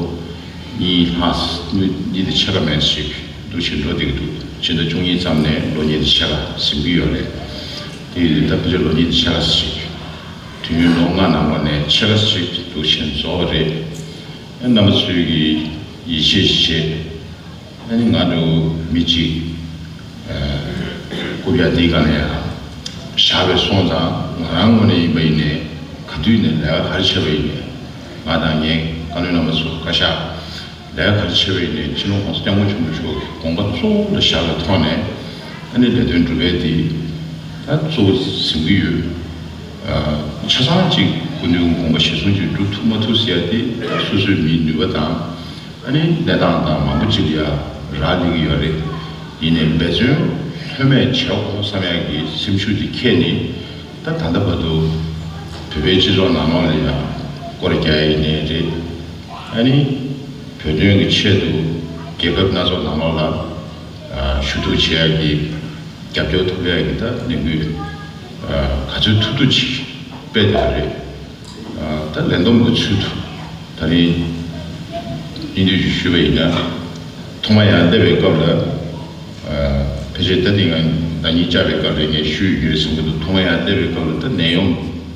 གཉིས་ལྷག་གཉིས་གཉིས་དེ་ཕྱེད་ཀ་མན་ཞིག་འདུག་ཕྱིན་འགྲོ་བསྡད་ཀྱི་འདུག་ཕྱི་ཟླ་བཅུ་གཉིས་ཙམ་ནས་ལོ་གཉིས་དེ་ཕྱེད་ཀ་ཟིན་གྱི་ཡོད་རེད། དེ་ཡིན་དུས་ད་ཕལ་ཆེར་ལོ་གཉིས་དེ་ཕྱེད་ཀ་ཞིག་དུས་ཡུན་ལོ་ལྔ་ནང་ལོགས་ནས་ཕྱེད་ཀ་ཞིག་འདུག་ཕྱིན་རྫོགས་པ་རེད། ཨ། རྣམ་པ་ཚོས་ཀྱི་ཡིད་ཆེས་བྱེད། ཨ་ནི་ང་ཚོ་མི་གཅིག་རྐུབ་བཀྱག་འདིའི་སྒང་ལ་ཡང་བཞག་པའི་སོང་ཙང་ང་རང་ངོས་ནས་ཡིན་པ་ཡིན་ནའི་ག་དུས་ནས་ལས་ཀ་ག་རེ་བྱས་པ་ཡིན་ནའི་ང་དང་ངའི་བཀའ་བློན་རྣམ་པ་ཚོ་བཀའ་ཤག་ལས་ཀ་ག་རེ་བྱས་པ་ཡིན་ནའི་སྤྱི་ནོར་༸གོང་ས་༸སྐྱབས་མགོན་ཆེན་པོ་མཆོག་གི་དགོངས་པ་གཙོ་བོ་ལ་བཞག་པའི་ཐོག་ནས་ཨ་ནི་ལས་དོན་སྒྲུབ་པའི་འདི་ད་གཙོ་བོ་འཛིན་གྱི་ཡོད། ཆ་ཚང་གཅིག་སྐུ་མདུན་དགོངས་པ་གཞིར་བཟུང་གཅིག་སྒྲུབ་ཐུབ་མ་ཐུབ་ཟེར་ཡ་དེ་ད་སོ་སོའི་མིའི་ནུས་པ་དང་། ཨ་ནི་གནས་སྟངས་དང་མང་པོ་ཅིག་ལ་ཡ་རག་ལས་ཀྱི་ཡོད་རེད། ཡིན་ནའི་འབད་བརྩོན་ལྷོད་མེད་བྱེད་དགོས་བསམ་ཡག་གི་སེམས་ཤུགས་དེ་འཁྱེར་ནས་ད་ད་ལྟ་བར་དུ་བོད་པའི་སྤྱི་ཚོགས་ནང་ལོགས་ལ་ཡ་སྐོར་རྒྱག་ཡ་ཡིན་ནའི་རེད། ཨ་ནི་བོད་དོན་གྱི་ཆེད་དུ་རྒྱལ་ཁབ་སྣ་ཚོགས་ནང་ལོགས་ལ་ཞུ་གཏུག་བྱེད་ཡ་གི་རྒྱབ་སྐྱོར་ཐོབ་ཡ་གི་ད་ལས་འགུལ་ག་ཚོད་ཐུབ་ཐུབ་ཅིག་སྤེལ་བསྡད་པ་རེད། ད་ལས་བསྡོམས་ཀྱི་ཚུལ་དུ་ད་རིང་ཨིན་ཏེ་ཞུས་པ་ཡིན་ན། ཐོག་མ་ཡར་སླེབས་པའི་སྐབས་ལ་ཕལ་ཆེར་ད་ཐེངས་ང་ཟླ་ཉིན་བཅར་བའི་སྐབས་ལ་ངས་ཞུས་ཡོད་ཟིན་གྱི་འདུག་ཐོག་མ་ཡར་སླེབས་པའི་སྐབས་ལ་ད་ནད་ཡོམ་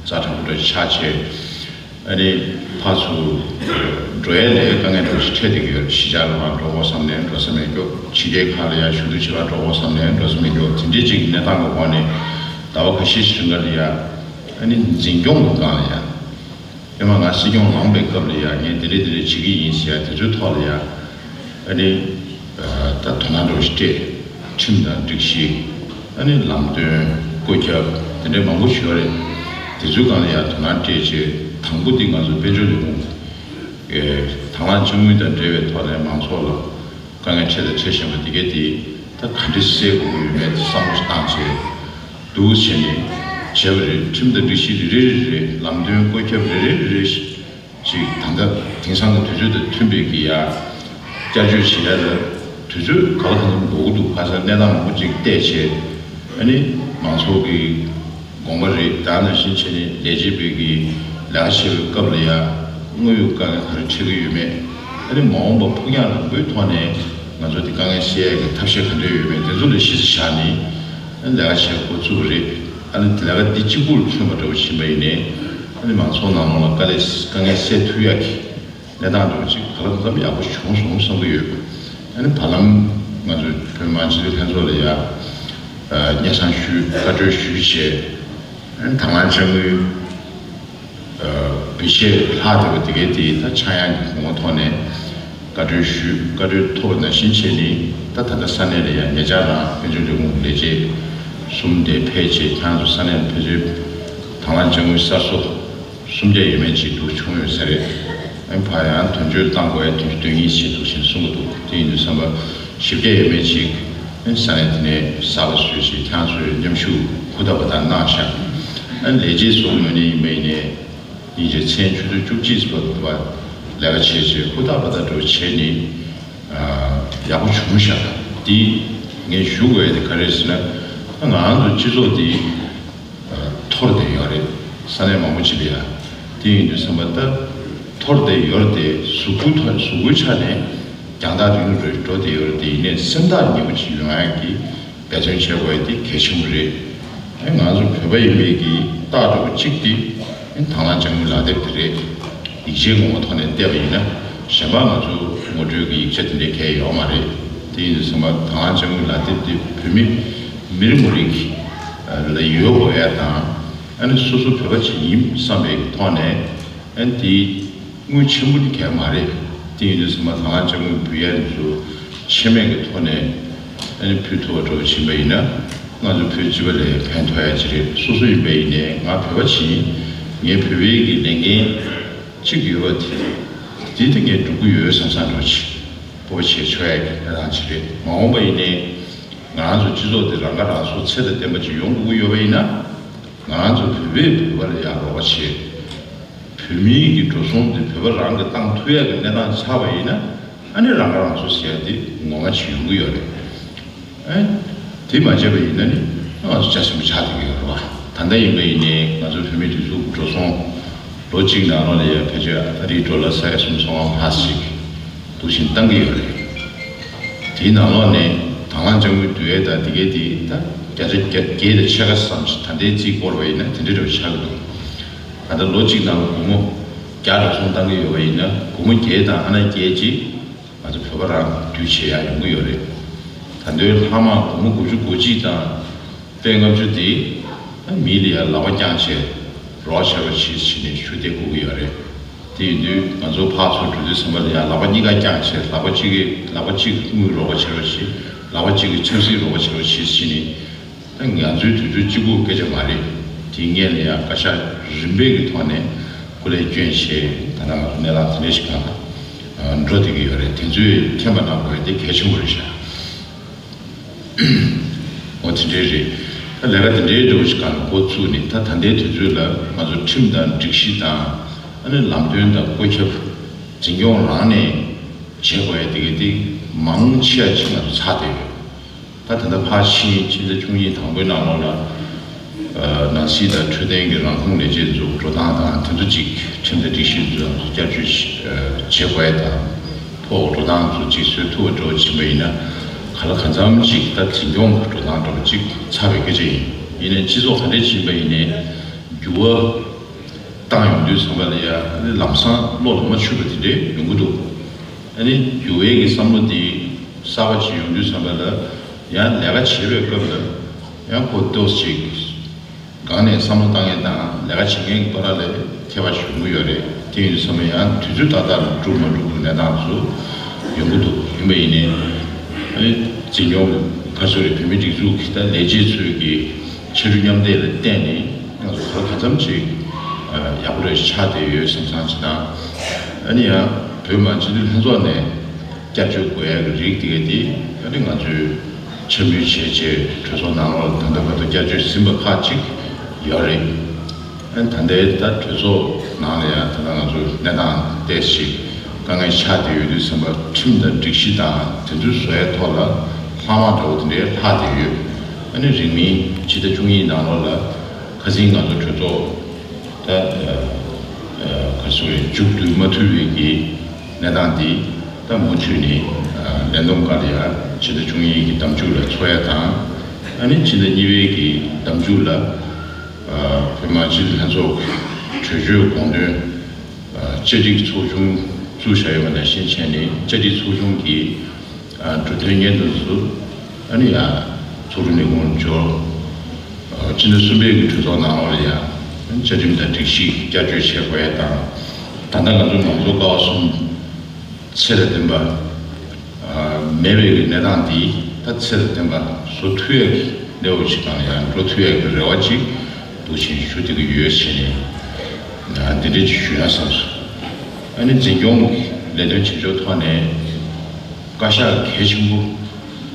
ཛ་དྲག་པོ་འདྲ་ཆགས་བྱས། ཨ་ནི་ཕར་ཚུར་འགྲོ་ཡ་ལ་དཀའ་ངལ་འདྲ་བོ་ཞིག་འཕྲད་བསྡད་ཀྱི་ཡོད་རེད། གཞིས་ཆགས་ལ་མར་འགྲོ་དགོས་བསམ་ནའི་འགྲོ་ས་མེད་སྐྱོ། ཕྱི་རྒྱལ་ཁག་ལ་ཡར་ཞུ་གཏུག་བྱེད་པར་འགྲོ་དགོས་བསམ་ནའི་འགྲོ་ས་མེད་སྐྱོ། དེ་འདྲའི་ཅིག་གནས་སྟངས་ཀྱི་འོག་ནས་ཟླ་བ་ཁ་ཤས་ཤིག་རིང་ལ་ཡ། ཨ་ནི་འཛིན་སྐྱོང་གི་སྒང་ལ་ཡ། སྔོན་མ་ང་སྲིད་སྐྱོང་ལངས་པའི་སྐབས་ལ་ཡ་ངས་དེ་འདྲས་དེ་འདྲས་བྱེད་ཀྱི་ཡིན་ཟེར་ཡ་དེ་ཚོའི་ཐོག་ལ་ཡ། ཨ་ནི། ད་དོ་སྣང་འདྲ་བོ་ཞིག་སྤྲད། ཁྲིམས་དང་སྒྲིག་གཞི། ཨ་ནི་ལམ་སྟོན། བཀོད་ཁྱབ་དེ་འདྲས་མང་པོ་ཞིག་ཡོད་རེད། དེ་ཚོའི་སྒང་ལ་ཡ་དོ་སྣང་སྤྲད་བྱས་དང་པོ་དེ་ང་ཚོ་དཔལ་འབྱོར་ལས་ཁུངས། ཨེ། དང་བླངས་དཔྱ་དངུལ་དང་འབྲེལ་བའི་ཐོག་ནས་མང་ཚོགས་ལ་དཀའ་ངལ་འཕྲད་དང་འཕྲད་བཞིན་པ་དེ་གས་དེ་ད་ག་འདྲས་སེལ་དགོས་ཀྱི་ཡོད་མེད་བསམ་བློ་ཞིག་བཏང་བྱས། འདུག་བྱས་ནས་བྱས་པ་རེད། ཁྲིམས་དང་སྒྲིག་གཞི་རེ་རེ་རེ་རེ། ལམ་སྟོན་བཀོད་ཁྱབ་རེ་རེ་རེ་རེ་ཞིག་ད་ལྟ་དེང་སང་གི་དུས་ཚོད་དང་མཐུན་པའི་གི་ཡ་བསྐྱར་བཅོས་བྱེད་ཡ་ལ་དུས་ཚོད་ག་ལ་གང་འཚམ་འགོར་གི་འདུག་ཁ་སང་གནས་སྟངས་མང་པོ་ཅིག་བལྟས་བྱས། ཨ་ནི་མང་ཚོགས་ཀྱི་དགོངས་པ་རེད། ད་ནང་བཞིན་བྱས་ནས་ལས་བྱེད་པའི་གི་ལས་ཀ་བྱེད་པའི་སྐབས་ལ་ཡ་དངོས་ཡོད་དཀའ་ངལ་ག་རེ་འཕྲད་ཀྱི་ཡོད་མེད། ཨ་ནི་མ་འོངས་པ་ཕུགས་རྒྱང་རིང་པོའི་ཐོག་ནས་ང་ཚོ་དེ་དཀའ་ངལ་སེལ་ཡ་གི་ཐབས་ཤེས་ག་འདྲ་ཡོད་མེད་དེ་ཚོ་ལ་གཞི་རྩ་བཞག་ནས་ཨ་ནི་ལས་ཀ་བྱེད་འགོ་བཙུགས་པ་རེད། ཨ་ནི་དེ་ལས་ཀ་འདི་གཅིག་པུར་མཚོན་པ་འདྲ་བོ་ཕྱིན་པ་ཡིན་ནའི། ཨ་ནི་མང་ཚོགས་ནང་ལོགས་ལ་དཀའ་ལས་དཀའ་ངལ་སེལ་ཐུབ་ཡག་གི་གནས་སྟངས་འདྲ་བོ་ཅིག་ག་ལ་གང་འཚམ་ཡག་པོ་བྱུང་སོང་བསམ་གྱི་ཡོད། ཨ་ནི་བར་ལམ་ང་ཚོས་བོད་མི་མང་སྤྱི་འཐུས་ལྷན་ཚོགས་ལ་ཡ། ཨ། སྙན་སེང་ཞུས། བཀའ་འཁྲོལ་ཞུས་བྱས། ཨ་ནི་དང་བླངས་དཔྱ་དངུལ། ཨ། བེད་སྤྱོད་ལྷག་བསྡད་པ་དེ་གའི་དེ་ད་ཆག་ཡང་གི་གོང་ཐོག་ནས་བཀའ་འཁྲོལ་ཞུས། བཀའ་འཁྲོལ་ཐོབ་པ་ནང་བཞིན་བྱས་ནས་ད་ད་ལྟ་ས་གནས་ལ་ཡང་ཉེ་ཆར་རང་དཔལ་འབྱོར་ལས་ཁུངས་ལས་བྱེད་གསུམ་དེ་ཕེབས་བྱས། ཁྱེད་རང་ཚོ་ས་གནས་ལ་ཕེབས་བྱས་དང་བླངས་དཔྱ་དངུལ་གསར་བཟོ་སུམ་བརྒྱ་ཡས་མས་ཅིག་འདུག་བྱུང་ཡོད་ས་རེད། ཨ་ནི་ཕར་ཡང་དོན་འཁྱོལ་བཏང་དགོས་ཡ་དོན་འཁྱོལ་དོན་གཉིས་བྱས་འདུག་ཅེས་གསུང་གི་འདུག་དེ་ཡིན་དུས་ཙམ་པ་བཞི་བརྒྱ་ཡས་མས་ཅིག་ཨ་ནི་ས་གནས་དེ་ནས་གསར་པ་བཟོས་བྱས་ཁྱེད་རང་ཚོས་མཉམ་ཞུགས་ཧུར་ཐག་པ་དང་གནང་ཤག་ཨ་ནི་ལས་བྱེད་ཚོ་ངོས་ནས་ཡིན་པ་ཡིན་ནའི། ཉིན་བྱེད་མཚན་ཆུ་ཚོད་བཅུ་གཅིག་བར་དུ་ལས་ཀ་བྱས་བྱས་ཧུར་ཐག་པ་དང་འགྲོ་བྱས་ནས་ཡག་པོ་བྱུང་ཤག་དེ་ངས་ཞུ་དགོས་ཡ་དེ་ག་རེ་ཟེར་ན། ང་རང་ཚོ་སྤྱི་ཚོགས་འདི་འཐོར་བསྡད་ཡོད་རེད། ས་གནས་མང་པོ་ཅིག་ལ་ཡ། དེ་ཡིན་དུས་ཙམ་པ་ད་འཐོར་བསྡད་ཡོད་རེད་དེ། གཟུགས་པོའི་ཐོག་གཟུགས་པོའི་ཆ་ནས་རྒྱང་ཐག་རིང་རུ་འགྲོ་བསྡད་ཡོད་རེད་དེ། ཡིན་ནའི་སེམས་ཐག་ཉེ་པོ་ཅིག་ཡོང་ཡ་གི་འབད་བརྩོན་བྱེད་དགོས་ཡ་དེ་གལ་ཆེན་པོ་རེད། ཨེ། ང་ཚོ་བོད་པ་ཡིན་པའི་གི་རྟགས་འདྲ་བོ་གཅིག་དེ་ཨེ་དང་བླངས་དཔྱ་དངུལ་ལག་དེབ་དེ་རེད། ཡིག་ཆའི་ངོ་བོ་ཐོག་ནས་བལྟས་པ་ཡིན་ན། གཞན་པ་ང་ཚོ་ངོ་སྤྲོད་ཀྱི་ཡིག་ཆ་དེ་འདྲའི་གལ་ཡོད་མ་རེད། དེ་ཡིན་དུས་ཙམ་པ་དང་བླངས་དཔྱ་དངུལ་ལག་དེབ་དེ་བོད་མི་མི་རེ་ངོ་རེ་གི་ལ་ཡོད་དགོས་ཡ་དང་། ཨ་ནི་སོ་སོ་བོད་པ་ཅིག་ཡིན་བསམ་པའི་ཐོག་ནས། ཨ་ནི་དེ་དངུལ་ཆེན་པོ་དེ་གལ་མ་རེད། དེ་ཡིན་དུས་ཚང་མ་དང་བླངས་དཔྱ་དངུལ་འབུལ་ཡ་དེ་ཚོ་ཆད་མེད་ཀྱི་ཐོག་ནས། ཨ་ནི་ཕུལ་ཐུབ་པ་འདྲ་བོ་ཕྱིན་པ་ཡིན་ན། ང་ཚོ་བོད་སྤྱི་པ་ལ་ཕན་ཐོགས་ཡ་ཅིག་རེད། སོ་སོ་ཡིན་པ་ཡིན་ནའི་ང་བོད་པ་ཅིག་ཡིན། ངའི་བོད་པའི་གི་ལས་འགན་གཅིག་ཡོད་པ་དེ། དེ་དེ་ངས་སྒྲུབ་ཀྱི་ཡོད་བསམ་བསམ་འདྲ་བོ་ཅིག་སྤོབས་པ་བྱེད་ཆོག་ཡ་གི་གནས་སྟངས་ཅིག་རེད། མ་འོངས་པ་ཡིན་ནའི་ང་རང་ཚོ་སྤྱི་ཚོགས་དེ་རང་ཁ་རང་གསོ་ཚད་དང་ལྡན་པ་ཅིག་ཡོང་དགོས་ཀྱི་ཡོད་པ་ཡིན་ན། ང་རང་ཚོ་བོད་པས་བོད་པ་ལ་ཡང་རོགས་པ་བྱེད། བོད་མིའི་གི་འགྲོ་སོང་དེ་བོད་པ་རང་གིས་བཏང་ཐུབ་ཡ་གི་གནས་སྟངས་ཆགས་པ་ཡིན་ན། ཨ་ནི་རང་ཁ་རང་གསོ་ཟེར་ཡ་དེ་ངོ་མ་ཅིག་ཡོང་གི་ཡོད་རེད། ཨེ། དེ་མ་བྱས་པ་ཡིན་ན་ནི་ང་ཚོ་རྒྱ་ཆེན་པོ་ཆགས་བསྡད་ཀྱི་ཡོད་རེད་བ། ད་ལྟ་ཡིན་པ་ཡིན་ནའི་ང་ཚོ་བོད་མིའི་སྒྲིག་འཛུགས་འགྲོ་སོང་ལོ་གཅིག་ནང་ལོགས་ལ་ཡ་ཕལ་ཆེར་ཨ་རིའི་ཌོ་ལར་ས་ཡ་སུམ་ཅུ་སོ་ལྔ་ལྷག་ཞིག་འདུག་བཞིན་བཏང་གི་ཡོད་རེད། དེའི་ནང་ལོགས་ནས་དང་བླངས་དཔྱ་དངུལ་བསྡུ་ཡས་དང་དེ་གའི་དེ་ད་བརྒྱ་ཆ་བརྒྱད་དང་ཕྱེད་ཀ་ཙམ་ཞིག་ད་ལྟའི་རྩིས་བསྐོར་བ་ཡིན་ན་དེ་འདྲ་འདྲ་བོ་ཆགས་ཀྱི་འདུག་ད་ལྟ་ལོ་གཅིག་ནང་ལ་སྒོར་མོ་བརྒྱ་འགྲོ་སོང་བཏང་གི་ཡོད་པ་ཡིན་ན། སྒོར་མོ་བརྒྱད་དང་ཨ་ན་བརྒྱད་ཅིག་ང་ཚོ་བོད་པ་རང་བསྡུ་བྱེད་ཡག་ཡོང་གི་ཡོད་རེད། ད་དུང་ལྷག་མ་སྒོར་མོ་དགུ་བཅུ་གོ་གཅིག་དང་པད་ལྔ་བཅུ་དེ་མི་ལ་ཡ་ལག་པ་བརྐྱངས་བྱས་རོགས་བྱས་རོགས་བྱེད་ཟེར་ནས་ཞུ་བསྡད་དགོས་ཀྱི་ཡོད་རེད། དེ་ཡིན་དུས་ང་ཚོ་ཕར་ཚུར་འགྲོ་དུས་ཙམ་པ་ལ་ཡ་ལག་པ་གཉིས་ཀ་བརྐྱངས་བྱས། ལག་པ་གཅིག་གིས་ལག་པ་གཅིག་གིས་དངུལ་རོགས་པ་བྱེད་རོགས་བྱེད། ལག་པ་གཅིག་གིས་ཆབ་སྲིད་རོགས་པ་བྱེད་རོགས་བྱེད་ཟེར་ནས། ད་ང་ཚོའི་དུས་ཚོད་གཅིག་པུ་སྐད་ཆ་མ་རེད། དེའི་སྔོན་ལ་ཡང་བཀའ་ཤག་རིམ་པས་ཀྱི་ཐོག་ནས་སྐུ་ལས་བསྐྱོན་བྱས། ད་ལྟ་ང་ཚོ་གནས་སྟངས་དེ་འདྲ་ཞིག་སྒང་ལ་འགྲོ་བསྡད་ཀྱི་ཡོད་རེད། དེ་ཚོས་མཁྱེན་པ་གནང་དགོས་དེ་གལ་ཆེན་པོ་རེད་ཤག་འོ་དེ་འདྲའི་རེད། ད་ལས་ཀ་དེ་འདྲའི་འདྲ་བོ་ཞིག་སྒང་ལ་འགོ་བཙུགས་ནས། ད་ད་ལྟའི་དུས་ཚོད་ལ་ང་ཚོ་ཁྲིམས་དང་སྒྲིག་གཞི་དང་། ཨ་ནི་ལམ་སྟོན་དང་བཀོད་ཁྱབ། འཛིན་སྐྱོང་རང་ནས་བྱེད་དགོས་ཡ་དེ་གའི་དེ་མང་ཆེ་བ་ཅིག་ང་ཚོ་ཚར་བསྡད་ཡོད། ད་ད་ལྟ་ཕར་ཕྱིན་ཕྱི་ཟླ་བཅུ་གཉིས་དང་པོའི་ནང་ལོགས་ལ། ཨ། ནང་སྲིད་དང་འཕྲོད་བསྟེན་གྱི་རང་ཁོངས་ལས་བྱེད་ཚོ་འགྲོ་སྟངས་དང་དེ་ཚོ་གཅིག་ཁྲིམས་དང་སྒྲིག་གཞི་ཚོ་བསྐྱར་བཅོས་བྱེད་དགོས་དང་། ཕོགས་འགྲོ་སྟངས་ཚོ་གཅིག་བཟོ་ཐུབ་པ་འདྲ་བོ་ཕྱིན་པ་ཡིན་ན། ག་ལ་གང་འཚམ་གཅིག་ད་འཛིན་སྐྱོང་གི་འགྲོ་སྟངས་འདྲ་བོ་གཅིག་ཚར་བའི་སྐད་ཆ་ཡིན། ཡིན་ནའི་སྤྱི་ཚོགས་ག་འདྲས་ཕྱིན་པ་ཡིན་ནའི་འགྱུར་བ་བཏང་ཡོང་དུས་ཙམ་པ་ལ་ཡ་ལམ་སང་བློ་ལ་མ་ཆུད་པ་དེ་འདྲས་ཡོང་གི་འདུག་ཨ་ནི་འགྱུར་བའི་གི་བསམ་བློ་འདི་གསར་པ་ཅིག་ཡོང་དུས་ཙམ་པ་ལ། ཡང་ལས་ཀ་བྱེད་པའི་སྐབས་ལ་ཡང་ཁོ་ཏོག་ཙམ་ཅིག་སྒང་ནས་བསམ་བློ་བཏང་ཡས་དང་ལས་ཀ་བྱེད་མཁན་གྱི་བར་ལ་ཁྱད་པར་ཞིག་ཡོང་གི་ཡོད་རེད། དེ་ཡིན་དུས་ཙམ་པ་ཡང་དུས་ཚོད་ཏག་ཏག་ལ་འགྲུབ་མ་འགྲུབ་ཀྱི་གནས་སྟངས་ཚོ་ཡོང་གི་འདུག་ཡིན་པ་ཡིན་ནའི་ཨ་ནི་འཛིན་སྐྱོང་ག་ཚོད་རེད། བོད་མིའི་སྒྲིག་འཛུགས་ཀྱི་ད་ལས་བྱེད་ཚོའི་གི་ཕྱར་གྲུ་མཉམ་འདེགས་ལ་བརྟེན་ནས་ང་ཚོ་ག་ལ་གང་འཚམ་ཅིག་ཡག་པོ་རེ་ཆགས་བསྡད་ཡོད་བསམ་བསམ་ཅིག་དང་། ཨ་ནི་ཡང་བོད་མི་མང་སྤྱི་འཐུས་ལྷན་ཚོགས་ནས་བསྐྱར་བཅོས་དགོས་ཡག་གི་རིགས་དེ་ག་དེ་ཨ་ནི་ང་ཚོས་འཆར་འབུལ་བྱས་རྗེས་གྲོས་ཚོགས་ནང་ལོགས་ལ་ད་ལྟ་བར་དུ་བསྐྱར་བཅོས་ཟིན་པ་ཁག་ཅིག་ཡོད་རེད། ཨ་ནི་ད་ལྟའི་ད་གྲོས་ཚོགས་ནང་ལ་ཡང་ད་ལྟ་ང་ཚོ་གནས་སྟངས་ཏོག་ཙམ་དཀའ་ངལ་ཆགས་བསྡད་ཡོད་དུས་ཙམ་པ། ཁྲིམས་དང་སྒྲིག་གཞི་དང་དེ་ཚོ་བཟོ་ཡའི་ཐོག་ལ་ལྷག་མ་འདྲ་བོ་དེ་འདྲའི་ལྷག་བསྡད་ཡོད། ཨ་ནི་རིང་མིན་ཕྱི་ཟླ་བཅུ་གཉིས་ནང་ལོགས་ལ་ཁ་སང་ང་ཚོ་གྲོས་ཚོགས་ད་ཨ་ཨ་ག་རེ་ཟེར་དགོས་རེད། མཇུག་བསྡུ་མ་ཐུབ་པའི་གི་གནས་སྟངས་འདི་ད་མུ་མཐུད་ནས་ཨ་ལས་བསྡོམས་སྒང་ལ་ཡ་ཕྱི་ཟླ་བཅུ་གཉིས་ཀྱི་ཟླ་མཇུག་ལ་ཚོགས་ཡ་དང་། ཨ་ནི་ཕྱི་ཟླ་གཉིས་པའི་གི་ཟླ་མཇུག་ལ་ཨ་བོད་མི་མང་སྤྱི་འཐུས་ལྷན་ཚོགས་གྲོས་ཆོད་དགོངས་དོན་ཨ་བཅའ་སྒྲིག་ཚོགས་ཆུང་བཙུགས་བཞག་ཡོད་པ་ནང་བཞིན་བྱས་ནས། བཅའ་སྒྲིག་ཚོགས་ཆུང་གི་ཨ་འབྲུ་དོན་སྙན་ཐོ་ཚོ་ཨ་ནི་ཡང་ཚོགས་དྲུང་ལས་ཁུངས་འབྱོར། ཨ་སྤྱི་ཟླ་གསུམ་པའི་གི་གྲོས་ཚོགས་ནང་ལོགས་ལ་ཡང་བཅའ་ཁྲིམས་དང་སྒྲིག་གཞི་བསྐྱར་བཅོས་བྱེད་དགོས་ཡ་དང་། ད་ལྟ་ང་ཚོ་མང་གཙོ་ཀ་བ་གསུམ་ཚད་དང་ལྡན་པ་ཨ་མེད་པའི་གི་གནས་སྟངས་འདི་ད་ཚད་དང་ལྡན་པ་བཟོ་ཐུབ་ཡ་གི་གནས་བབ་ཅིག་སྒང་ལ་ཡང་འགྲོ་ཐུབ་ཡ་གི་རེ་བ་ཅིག་འདུག་བཞིན་ཞུ་བསྡད་ཀྱི་ཡོད་ཟེར་ནས་ཨ་འདི་འདྲ་ཅིག་ཞུ་ན་བསམས་སོང་། ཨ་ནི་འཛིན་སྐྱོང་ལས་དོན་བྱེད་ཕྱོགས་ཐོག་ནས་བཀའ་ཤག་གལ་ཆེན་པོ་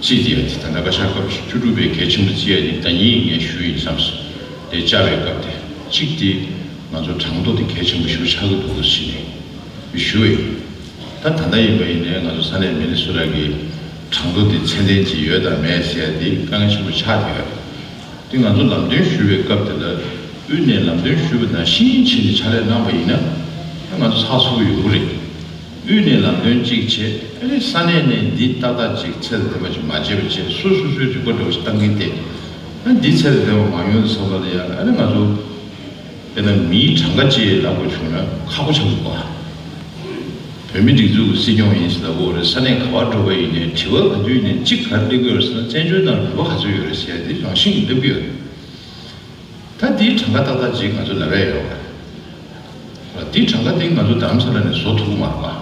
བརྩིས་ཏེ་ཡ་དེ། ད་ལྟ་བཀའ་ཤག་སྐབས་བཅུ་དྲུག་པའི་གལ་ཆེན་པོ་བརྩི་ཡ་དེ་ཟླ་ཉིན་ངས་ཞུས་ཡིན་བསམས་སོང་། དེ་བཅར་བའི་སྐབས་དེ་གཅིག་དེ་ང་ཚོ་གྲངས་ཐོ་དེ་གལ་ཆེན་པོ་ཞེ་པོ་ཆགས་ཀྱི་འདུག་ཟེར་ནས་ཞུ་བ་ཡིན། ད་ད་ལྟ་ཡིན་པ་ཡིན་ནའི་ང་ཚོ་ས་གནས་མི་ནི་སོ་ཊ་གི་གྲངས་ཐོ་དེ་ཚད་ལྡན་ཅིག་ཡོད་དང་མེད་ཟེར་ཡ་དེ་དཀའ་ངལ་ཆེན་པོ་ཆགས་བསྡད་ཡོད་རེད། དེ་ང་ཚོ་ལམ་སྟོན་ཞུ་བའི་སྐབས་དེ་ལ་དབུས་ནས་ལམ་སྟོན་ཞུས་པ་ནང་བཞིན་བྱས་ནས་ཕྱག་ལས་གནང་པ་ཡིན་ན། ང་ཚོ་ཚགས་ཚུད་པོ་ཡོང་གི་རེད། དབུས་ནས་ལམ་སྟོན་གཅིག་བྱས། ཨ་ནི་ས་གནས་ནས་འདི་ཏག་ཏག་ཅིག་ཚད་ལྡན་པ་ཅིག་མ་བྱས་པ་བྱས། སོ་སོ་སོའི་རིག་པ་འདྲ་བོ་ཞིག་བཏང་གིན་བསྡད། ཨ་ནི་འདི་ཚད་ལྡན་པ་མ་ཡོང་དུས་ཙམ་པ་ལ་ཡ། ཨ་ནི་ང་ཚོ་དཔེར་ན་མིའི་གྲངས་ཀ་ཅིག་ལབ་དགོས་བྱུང་ན་ཁག་པོ་ཆགས་འདུག་ག་བོད་མིའི་སྒྲིག་འཛུགས་ཀྱི་སྲིད་སྐྱོང་ཡིན་ཟེར་ལབ་དགོས་རེད། ས་གནས་ག་པར་འགྲོ་བ་ཡིན་ནའི་དྲི་བ་ག་དུས་ཡིན་ནའི་གཅིག་ག་རེ་སླེབས་ཀྱི་ཡོད་རེད་ཟེར་ན། བཙན་བྱོལ་ནང་ལ་བོད་པ་ག་ཚོད་ཡོད་རེད་ཟེར་ཡ་དེ་རང་བཞིན་གྱིས་སླེབས་ཀྱི་ཡོད་རེད། ད་འདིའི་གྲངས་ཀ་ཏག་ཏག་ཅིག་ང་ཚོ་ལབ་ཡས་ཡོད་པ་རེད། འདིའི་གྲངས་ཀ་དེ་ང་ཚོ་རྡ་རམ་ས་ལ་ནས་བཟོ་ཐུབ་ཀྱི་མ་རེད་པ།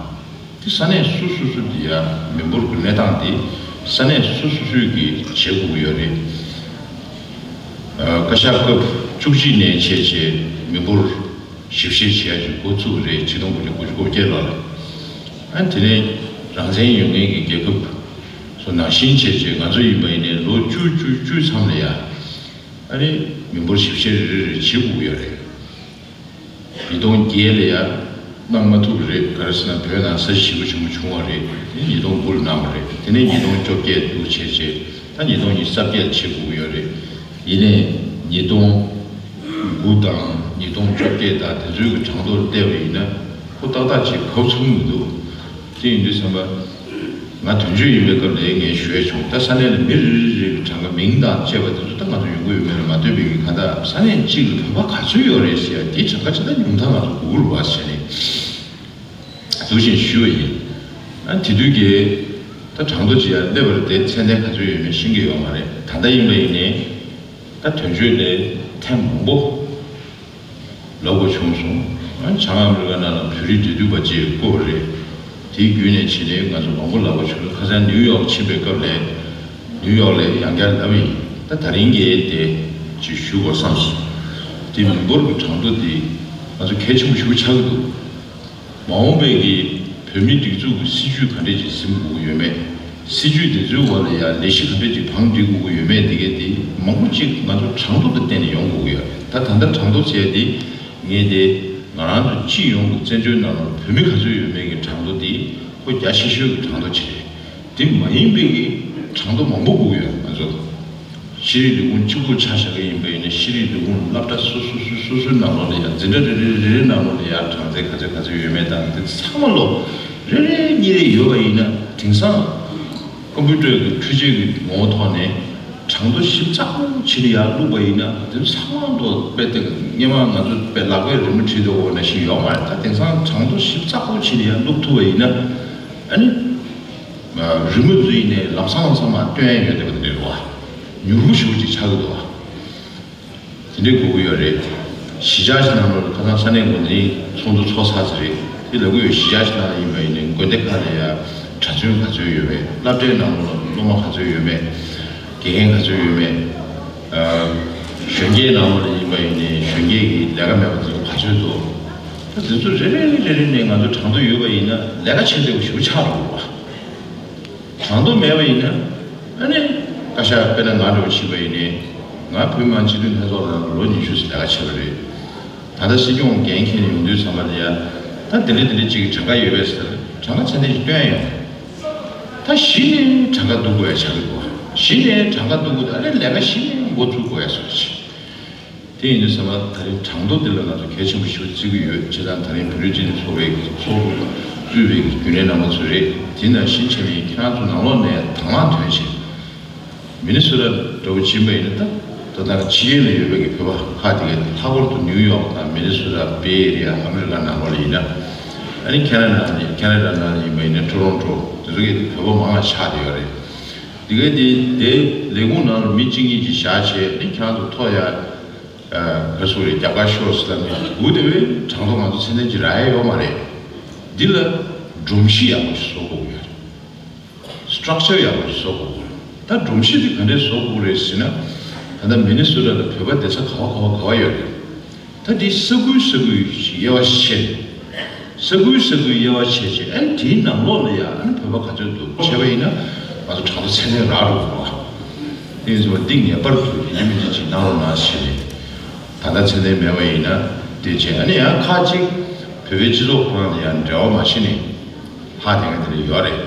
དེ་ས་གནས་སོ་སོ་སོ་དེ་ཡ་མི་འབོར་གྱི་གནས་སྟངས་དེ་ས་གནས་སོ་སོ་སོས་ཀྱིས་བྱེད་དགོས་ཀྱི་ཡོད་རེད། ཨ། བཀའ་ཤག་སྐབས་བཅུ་གཅིག་ནས་བྱས་བྱས་མི་འབོར་ཞིབ་བཤེར་བྱེད་ཡ་ཅིག་འགོ་བཙུགས་པ་རེད། ཆིག་སྟོང་དགུ་བརྒྱ་དགུ་བཅུ་གོ་བརྒྱད་ལོ་ལ། ཨ། དེ་ནས་རང་བཙན་ཡོད་མཁན་གྱི་རྒྱལ་ཁབ་ཚོ་ནང་བཞིན་བྱས་བྱས་ང་ཚོ་ཡིན་པ་ཡིན་ནའི་ལོ་བཅུ་བཅུ་བཅུའི་མཚམས་ལ་ཡ། ཨ་ནི་མི་འབོར་ཞིབ་བཤེར་རེ་རེ་རེ་བྱེད་དགོས་ཀྱི་ཡོད་རེད། ཉིས་སྟོང་བརྒྱད་ལ་ཡ་གནང་མ་ཐུབ་པ་རེད། ག་རེ་ཟེར་ན་བོད་ནང་ས་ཞིང་ཞེ་པོ་ཆེན་པོ་བྱུང་བ་རེད། དེ་ཉིས་སྟོང་དགུ་ལ་གནང་བ་རེད། དེ་ནས་ཉིས་སྟོང་བཅོ་བརྒྱད་འདུག་བྱས་རྗེས་ད་ཉིས་སྟོང་ཉི་ཤུ་རྩ་བརྒྱད་ལ་བྱེད་དགོས་ཀྱི་ཡོད་རེད། ཡིན་ནའི་ཉིས་སྟོང་དགུ་དང་ཉིས་སྟོང་བཅོ་བརྒྱད་དང་དེ་ཚོའི་གི་གྲངས་ཐོ་བལྟས་པ་ཡིན་ན་ཁོ་ཏག་ཏག་ཅིག་གོ་ཚུགས་མི་འདུག་དེ་ཡིན་དུས་ཙམ་པ། ང་དོན་གཅོད་ཡིན་པའི་སྐབས་ལ་ངས་ཞུ་ཡས་བྱུང་། ད་ས་གནས་ལ་མི་རེ་རེ་རེ་གི་གྲངས་ཀ་མིང་དང་བཅས་པ་དེ་ཚོ་ད་ང་ཚོ་ཡོང་གི་ཡོད་མེད་ལ་མ་ལྟོས་པའི་གི་གང་ལྟར་ས་གནས་གཅིག་ལ་བོད་པ་ག་ཚོད་ཡོད་རེད་ཟེར་ཡ་དེའི་གྲངས་ཀ་ཇི་ལྟར་ཉུང་མཐའ་ང་ཚོ་དགོས་རུ་བ་ཟེར་ནས་འདུག་བཞིན་ཞུས་པ་ཡིན། ཨ། དེ་དུས་ཀྱི་ད་གྲངས་ཐོ་ཅིག་ཡར་སླེབས་པ་རེད་དེ་མཚན་ལྡན་ག་ཚོད་ཡོད་མེད་ཤེས་ཀྱི་ཡོད་མ་རེད། ད་ལྟ་ཡིན་པ་ཡིན་ནའི་ད་དོན་གཅོད་ལས་ཐེངས་མང་པོ་ལབ་དགོས་བྱུང་སོང་། ཨ། བྱང་ཨ་མི་རི་ཀ་ནང་ལ་བོད་རིགས་འབྲེལ་མཐུད་པ་ཅིག་བསྐོས་པ་རེད། དེའི་བརྒྱུད་ནས་ཕྱིན་ནས་ང་ཚོ་མང་པོ་ལབ་དགོས་བྱུང་། ཁ་སང་ནིའུ་ཡོག་ཕྱིན་པའི་སྐབས་ལ་ནིའུ་ཡོག་ལ་ཡང་བསྐྱར་ལབ་ཡིན། ད་ད་རིང་གི་དེ་ཅིག་ཞུ་དགོས་བསམ་སོང་། དེ་མི་འབོར་གྱི་གྲངས་ཐོ་དེ་ང་ཚོ་གལ་ཆེན་པོ་ཞིག་ཆགས་ཀྱི་འདུག་མ་འོངས་པའི་གི་བོད་མིའི་སྒྲིག་འཛུགས་ཀྱི་སྲིད་ཇུས་ག་འདྲས་ཅིག་འཛིན་དགོས་ཀྱི་ཡོད་མེད། སྲིད་ཇུས་དེ་ཚོའི་འོག་ལ་ཡང་ལས་གཞི་ག་འདྲས་ཅིག་བང་སྒྲིག་དགོས་ཀྱི་ཡོད་མེད་དེ་གའི་དེ་མང་པོ་ཅིག་ང་ཚོ་གྲངས་ཐོ་དང་བསྟན་ནས་ཡོང་དགོས་ཀྱི་ཡོད་རེད། ད་ད་ལྟ་གྲངས་ཐོ་བྱས་ཏེ་ངས་དེ་ང་རང་ཚོ་སྤྱི་ཡོངས་ཀྱི་བཙན་བྱོལ་ནང་ལ་བོད་མི་ག་ཚོད་ཡོད་མེད་ཀྱི་གྲངས་ཐོ་དེ་ཁོ་རྒྱ་ཆེ་ཤོས་ཀྱི་གྲངས་ཐོ་ཅིག་རེད། དེ་མ་ཡིན་པའི་གི་གྲངས་ཐོ་མང་པོ་དགོས་ཀྱི་ཡོད་རེད་ང་ཚོ། ཤེས་རིག་ལས་ཁུངས་གཅིག་པུར་ཆ་བཞག་གི་ཡིན་པ་ཡིན་ན་ཤེས་རིག་ལས་ཁུངས་སློབ་གྲྭ་སོ་སོ་སོ་སོ་སོའི་ནང་ལོགས་ལ་ཡང་འཛིན་གྲྭ་རེ་རེ་རེ་རེ་ནང་ལོགས་ལ་ཡང་གྲངས་ཚད་ག་ཚོད་ག་ཚོད་ཡོད་མེད་དང་དེ་ཚང་མ་ལོ་རེ་རེ་གཉིས་རེ་ཡོད་པ་ཡིན་ན་དེང་སང་ཀོམ་པུ་ཊར་གྱི་འཕྲུལ་ཆས་ཀྱི་ངོ་བོ་ཐོག་ནས་གྲངས་ཐོ་ཞིབ་ཚགས་པོ་བྱས་ནས་ཡར་བླུགས་པ་ཡིན་ན་དེ་ཚང་མ་ལོ་དཔེ་དེ་སྔོན་མ་ང་ཚོ་དཔེ་ལག་པས་རི་མོ་བྲིས་འདུག་འོ་ན་ཞིག་ཡོད་མ་རེད། ད་དེང་སང་གྲངས་ཐོ་ཞིབ་ཚགས་པོ་བྱས་ནས་ཡར་བླུགས་ཐུབ་པ་ཡིན་ན་ཨ་ནི། རི་མོ་འཛུལ་ནས་ལམ་སང་ལམ་སང་མར་སྟོན་ཡ་ཡོད་བསྡད་པ་དེ་འདྲ་རེད་བ། མྱུར་པོ་ཞེ་པོ་ཅིག་ཆགས་ཀྱི་འདུག་བ། དེ་འདྲའི་དགོས་ཀྱི་ཡོད་རེད། གཞིས་ཆགས་ཤིག་ནང་ལོགས་ལ་ཁ་སང་ས་གནས་འགོ་འཛིན་ཚོགས་འདུ་ཚོགས་ཚར་ཚར་རེད། དེ་ལབ་ཀྱི་ཡོད། གཞིས་ཆགས་ཤིག་ནང་ལ་ཡིན་པ་ཡིན་ནའི་དགོན་སྡེ་ཁག་ལ་ཡ་གྲྭ་བཙུན་ག་ཚོད་ཡོད་པས། སློབ་གྲྭའི་ནང་ལོགས་ལ་སློབ་མ་ག་ཚོད་ཡོད་མེད། དགེ་རྒན་ག་ཚོད་ཡོད་མེད། ཨ། གཞོན་སྐྱེས་ནང་ལོགས་ལ་ཡིན་པ་ཡིན་ནའི་གཞོན་སྐྱེས་ཀྱི་ལས་ཀ་མེད་པ་དེ་ཚོ་ག་ཚོད་འདུག་ད་དེ་ཚོ་རེ་རེ་རེ་རེ་ནས་ང་ཚོ་གྲངས་ཐོ་ཡོད་པ་ཡིན་ན་ལས་ཀ་བྱེད་བདེ་པོ་ཞེ་པོ་ཆགས་འགྲོ་གི་རེད་བ། གྲངས་ཐོ་མེད་པ་ཡིན་ན་ཨ་ནི་བཀའ་ཤག་དཔེར་ན་ང་འདྲ་བོ་ཕྱིན་པ་ཡིན་ནའི་ང་བོད་མི་མང་སྤྱི་འཐུས་ལྷན་ཚོགས་ལ་ལོ་ཉི་ཤུ་ཙམ་ལས་ཀ་བྱས་པ་རེད། ད་ལྟ་སྲིད་སྐྱོང་འགན་འཁྱེར་ནས་ཡོང་དུས་ཙམ་པ་ལ་ཡ་ད་དེ་འདྲ་དེ་འདྲ་ཅིག་གི་གྲངས་ཀ་ཡོད་པས་ཟེར་གྲངས་ཀ་ཚད་ལྡན་ཞིག་སྟོན་ཡོང་། ད་གཞི་ནས་གྲངས་ཀ་བསྡུ་དགོས་ཡ་ཆགས་ཀྱི་འདུག་གཞི་ནས་གྲངས་ཀ་བསྡུ་དགོས། ད་ཨ་ནི་ལས་ཀ་གཞི་ནས་འགོ་བཙུགས་དགོས་ཡ་བཟོ་འདྲ་ཅིག་དེ་ཡིན་དུས་ཙམ་པ་ད་རིང་གྲངས་ཐོ་འདི་ལ་ང་ཚོ་གལ་ཆེན་པོ་ཞིག་བརྩི་གི་ཡོད། བྱས་ཙང་ད་རིང་བོད་རིགས་སྤྱི་མཐུན་ཚོགས་པའི་གི་ཚོགས་རུ་གཙོས་པའི་གི་རྒྱུན་ལས་རྣམ་པ་ཚོ་རེད། དེ་ནང་བཞིན་བྱས་ནས་ཁྱེད་རང་ཚོ་ནང་ལོགས་ནས་དང་བླངས་ཐོན་བྱས། མི་ནི་སོ་ཊ་འདྲ་བོ་ཕྱིན་པ་ཡིན་ན་ད་ད་ལྟ་ཕྱི་རྒྱལ་ལ་ཡོད་པའི་གི་བོད་པ་ཁག་དེ་གའི་ལྷག་པར་དུ་ནིའུ་ཡོག་དང་མི་ནི་སོ་ཊ་བེ་ཨེ་རི་ཡ་ཨ་མི་རི་ཀ་ནང་ལོགས་ལ་ཡིན་ན། ཨ་ནི་ཁེ་ན་ཌ་ནང་ལ་ཁེ་ན་ཌ་ནང་ལ་ཡིན་པ་ཡིན་ན་ཊོ་རོན་ཊོ་དེ་ཚོ་གི་བོད་པ་མང་བ་ཆགས་བསྡད་ཡོད་རེད། དེ་གའི་དེ་དེ་ལས་ཁུངས་ནང་ལ་མི་གཅིག་གཉིས་ཅིག་བཞག་བྱས་ཨ་ནི་ཁྱེད་རང་ཚོ་ཐོ་ཡ། ཨ། ག་སོ་རེད། རྒྱབ་ཁ་ཤོར་ཟེར་ལབ་ནས་འུ་དེ་བས་གྲངས་ཐོ་ང་ཚོ་ཚད་ལྡན་ཅིག་རག་ཡ་ཡོད་མ་རེད། འདི་ལ་སྒྲོམ་གཞི་ཡག་པོ་ཞིག་བཟོ་དགོས་ཀྱི་ཡོད་རེད། སི་ཊྲག་ཅར་ཡག་པོ་ཞིག་བཟོ་དགོས་ཀྱི་ཡོད་རེད། ད་སྒྲོམ་གཞི་དེ་ག་འདྲས་བཟོ་དགོས་རེད་ཟེར་ན། ད་ལྟ་མི་ནི་སོ་ཊ་ལ་བོད་པ་བསྡད་ས་ག་བ་ག་བ་ག་བ་ཡོད་རེད། ད་འདི་ས་ཁུལ་ས་ཁུལ་ཞིག་དབྱེ་བ་ཕྱེ། ས་ཁུལ་ས་ཁུལ་དབྱེ་བ་ཕྱེ་བྱས་ཨ་ནི་དེའི་ནང་ལོགས་ལ་ཡ་ཨ་ནི་བོད་པ་ག་ཚོད་འདུག་བྱས་པ་ཡིན་ན་ང་ཚོ་གྲངས་ཐོ་ཚད་ལྡན་རག་འགྲོ་དགོས་པ། དེ་ཡིན་ཙང་འདི་ངེས་པར་དུ་ཡིན་གཅིག་མིན་གཅིག་ཅིག་གནང་རོགས་གནང་ཞེས་ནས། ད་ལྟ་ཚད་ལྡན་མེད་པ་ཡིན་ན་དེ་བྱས་ཨ་ནི་ཡང་ཁག་ཅིག་བོད་པའི་སྤྱི་ཚོགས་ཁོ་རང་ལ་ཡང་འབྲེལ་བ་མ་བྱས་ནས་ལྷག་བསྡད་མཁན་དེ་འདྲ་ཡོད་རེད།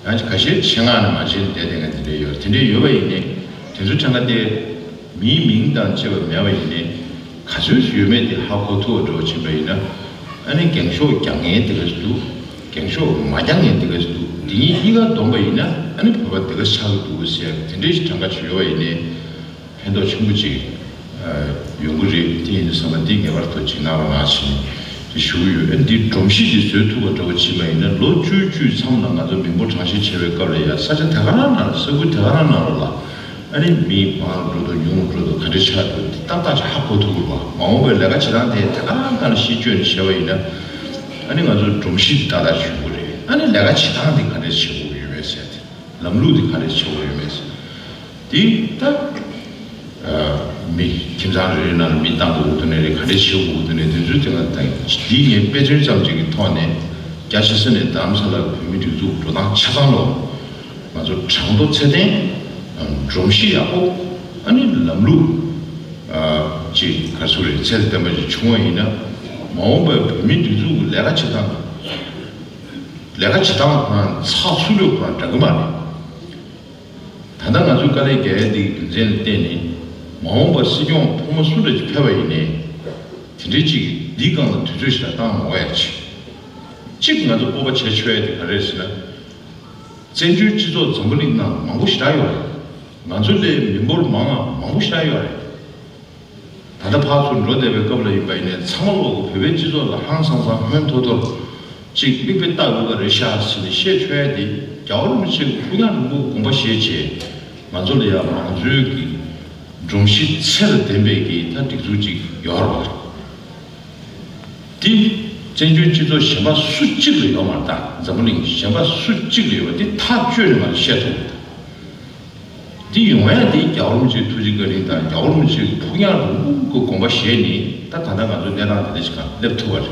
ཡང་ཁ་ཤས་ཆེད་མངགས་ནས་མ་བྱས་ནས་བསྡད་བསྡད་མཁན་དེ་འདྲ་ཡོད་རེད། དེ་འདྲ་ཡོད་པ་ཡིན་ནའི་དེ་ཚོའི་གྲངས་ཀ་དེ་མིའི་མིང་དང་བཅས་པ་མེད་པ་ཡིན་ནའི་ག་ཚོད་ཡོད་མེད་དེ་ཧ་གོ་ཐུབ་པ་འདྲ་བོ་ཕྱིན་པ་ཡིན་ན་ཨ་ནི་འགེངས་ཤོག་རྒྱག་མཁན་དེ་ག་ཚོད་འདུག་འགེངས་ཤོག་མ་རྒྱག་མཁན་དེ་ག་ཚོད་འདུག་འདི་གཉིས་གཉིས་ཀ་བསྡོམས་པ་ཡིན་ན་ཨ་ནི་བོད་པ་དེ་ག་ཆགས་ཀྱི་འདུག་ཟེར་དེ་འདྲའི་ཞིག་གྲངས་ཀ་ཅིག་ཡོད་པ་ཡིན་ནའི། ཕན་ཐོགས་ཆེན་པོ་ཅིག་ཡོང་གི་རེད། དེ་ཡིན་དུས་ཙམ་པ་འདི་ངེས་པར་དུ་ཅིག་གནང་རོགས་གནང་ཞེས་དེ་ཞུ་གི་ཡོད། ཨ་འདི་སྒྲོམ་གཞི་འདི་བཟོས་ཐུབ་པ་འདྲ་བོ་ཅིག་མ་ཡིན་ན་ལོ་བཅུ་བཅུའི་མཚམས་ལ་ང་ཚོ་མི་འབོར་གྲངས་བཤེར་བྱེད་པའི་སྐབས་ལ་ཡ་ས་ཆ་དེ་ག་རང་ནང་ལ་ས་ཁུལ་དེ་ག་རང་ནང་ལ་ ཨ་ནི་མི་མང་རུ་དང་ཉུང་རུ་དང་ག་འདྲ་ཆགས་འདུག་འདི་ཏག་ཏག་ཅིག་ཧ་གོ་ཐུབ་དགོས་པ། མ་འོངས་པའི་ལས་ཀ་བྱེད་སྟངས་དེ་ད་ག་རང་ག་ལ་གཞི་བཅོལ་ནས་བྱས་པ་ཡིན་ན། ཨ་ནི་ང་ཚོ་སྒྲོམ་གཞི་འདི་ཏག་ཏག་ཞུ་དགོས་རེད། ཨ་ནི་ལས་ཀ་བྱེད་སྟངས་འདི་ག་འདྲ་བྱེད་དགོས་ཡོད་མེད་ཟེར་ཏེ། ལམ་ལུགས་འདི་ག་འདྲ་བྱེད་དགོས་ཡོད་མེད་ཟེར། འདི་ད་མི་ཁྱིམ་ཚང་རེ་རེ་ནང་ལ་མི་བཏང་དགོས་འདུག་ནས་རེད། ག་འདྲ་བྱེད་དགོས་འདུག་ནས་དེ་ཚོའི་སྟེང་ལ་ད་འདི་ངས་དཔེ་མཚོན་ཙམ་ཅིག་གི་ཐོག་ནས། རྒྱ་ཆེ་ས་ནས་རྡ་རམ་ས་ལར་བོད་མི་སྒྲིག་འཛུགས་འགྲོ་སྟངས་ཆ་ཚང་ལོ། ང་ཚོ་གྲངས་ཐོ་ཚད་ལྡན། སྒྲོམ་གཞི་ཡག་པོ། ཨ་ནི་ལམ་ལུགས་ཅིག་ག་ཚོད་རེད། ཚད་ལྡན་པ་ཅིག་བྱུང་བ་ཡིན་ན། མ་འོངས་པའི་བོད་མིའི་སྒྲིག་འཛུགས་ཀྱི་ལས་ཀ་བྱེད་སྟངས། ལས་ཀ་བྱེད་སྟངས་ཁོ་རང་ཚགས་ཚུད་ལོས་ཁོ་རང་འདྲ་གི་མ་རེད། ད་ལྟ་ང་ཚོའི་དཀའ་ལས་རྒྱག་ཡ་འདི་རྒྱུ་མཚན་ལ་བརྟེན་ནས། མ་འོངས་པར་སྲིད་སྐྱོང་ཕོ་མོ་སུ་འདྲ་ཅིག་ཕེབས་པ་ཡིན་ནའི། དེ་འདྲའི་ཅིག་འདིའི་སྒང་ལ་དུས་ཚོད་ཞེ་དྲག་བཏང་མ་དགོས་ཡ་ཅིག་གཅིག་ང་ཚོ་སྤོབས་པ་བྱེད་ཆོག་ཡ་དེ་ག་རེ་རེད་ཟེར་ན། བཙན་བྱོལ་སྤྱི་ཚོགས་འཛམ་བུ་གླིང་ནང་མང་པོ་ཞེ་དྲག་ཡོད་རེད། ང་ཚོ་ལས་མི་འབོར་མང་ང་མང་པོ་ཞེ་དྲག་ཡོད་རེད། ད་ལྟ་ཕར་ཚུར་འགྲོ་བསྡད་པའི་སྐབས་ལ་ཡིན་པ་ཡིན་ནའི། ཚང་མ་ལོག་གི་བོད་པའི་སྤྱི་ཚོགས་ལ་ཧང་སང་སང་ཧོན་ཐོར་ཐོར་ཅིག་མིག་དཔེ་ལྟ་དགོས་པ་རེད་ཤག་ཟེར་ནས་བཤད་ཆོག་ཡ་དེ། རྒྱལ་བ་རིན་པོ་ཆེ་གི་ཕུགས་རྒྱང་རིང་པོའི་དགོངས་པ་བཞེས་བྱས། ང་ཚོ་ལ་ཡང་མང་གཙོའི་གི་སྒྲོམ་གཞི་ཚད་ལ་ལྡན་པའི་གི་ད་སྒྲིག་འཛུགས་ཅིག་ཡོད་རེད་པ། འདི་བཙན་བྱོལ་སྤྱི་ཚོགས་གཞན་པ་སུ་གཅིག་ལ་ཡོད་མ་རེད། ད་འཛམ་བུ་གླིང་གཞན་པ་སུ་གཅིག་ལ་ཡོད་པ་འདི་ཐག་གཅོད་ནས་ང་ཚོ་བཤད་ཐུབ་རེད། འདི་ཡོང་ཡ་འདི་རྒྱལ་བ་རིན་པོ་ཆེའི་ཐུགས་རྗེ་བཀའ་དྲིན་དང་། རྒྱལ་བ་རིན་པོ་ཆེའི་ཕུགས་རྒྱང་རིང་པོའི་དགོངས་པ་བཞེས་ནས། ད་ད་ལྟ་ང་ཚོ་གནས་སྟངས་དེ་འདྲ་ཞིག་སྒང་སླེབས་ཐུབ་པ་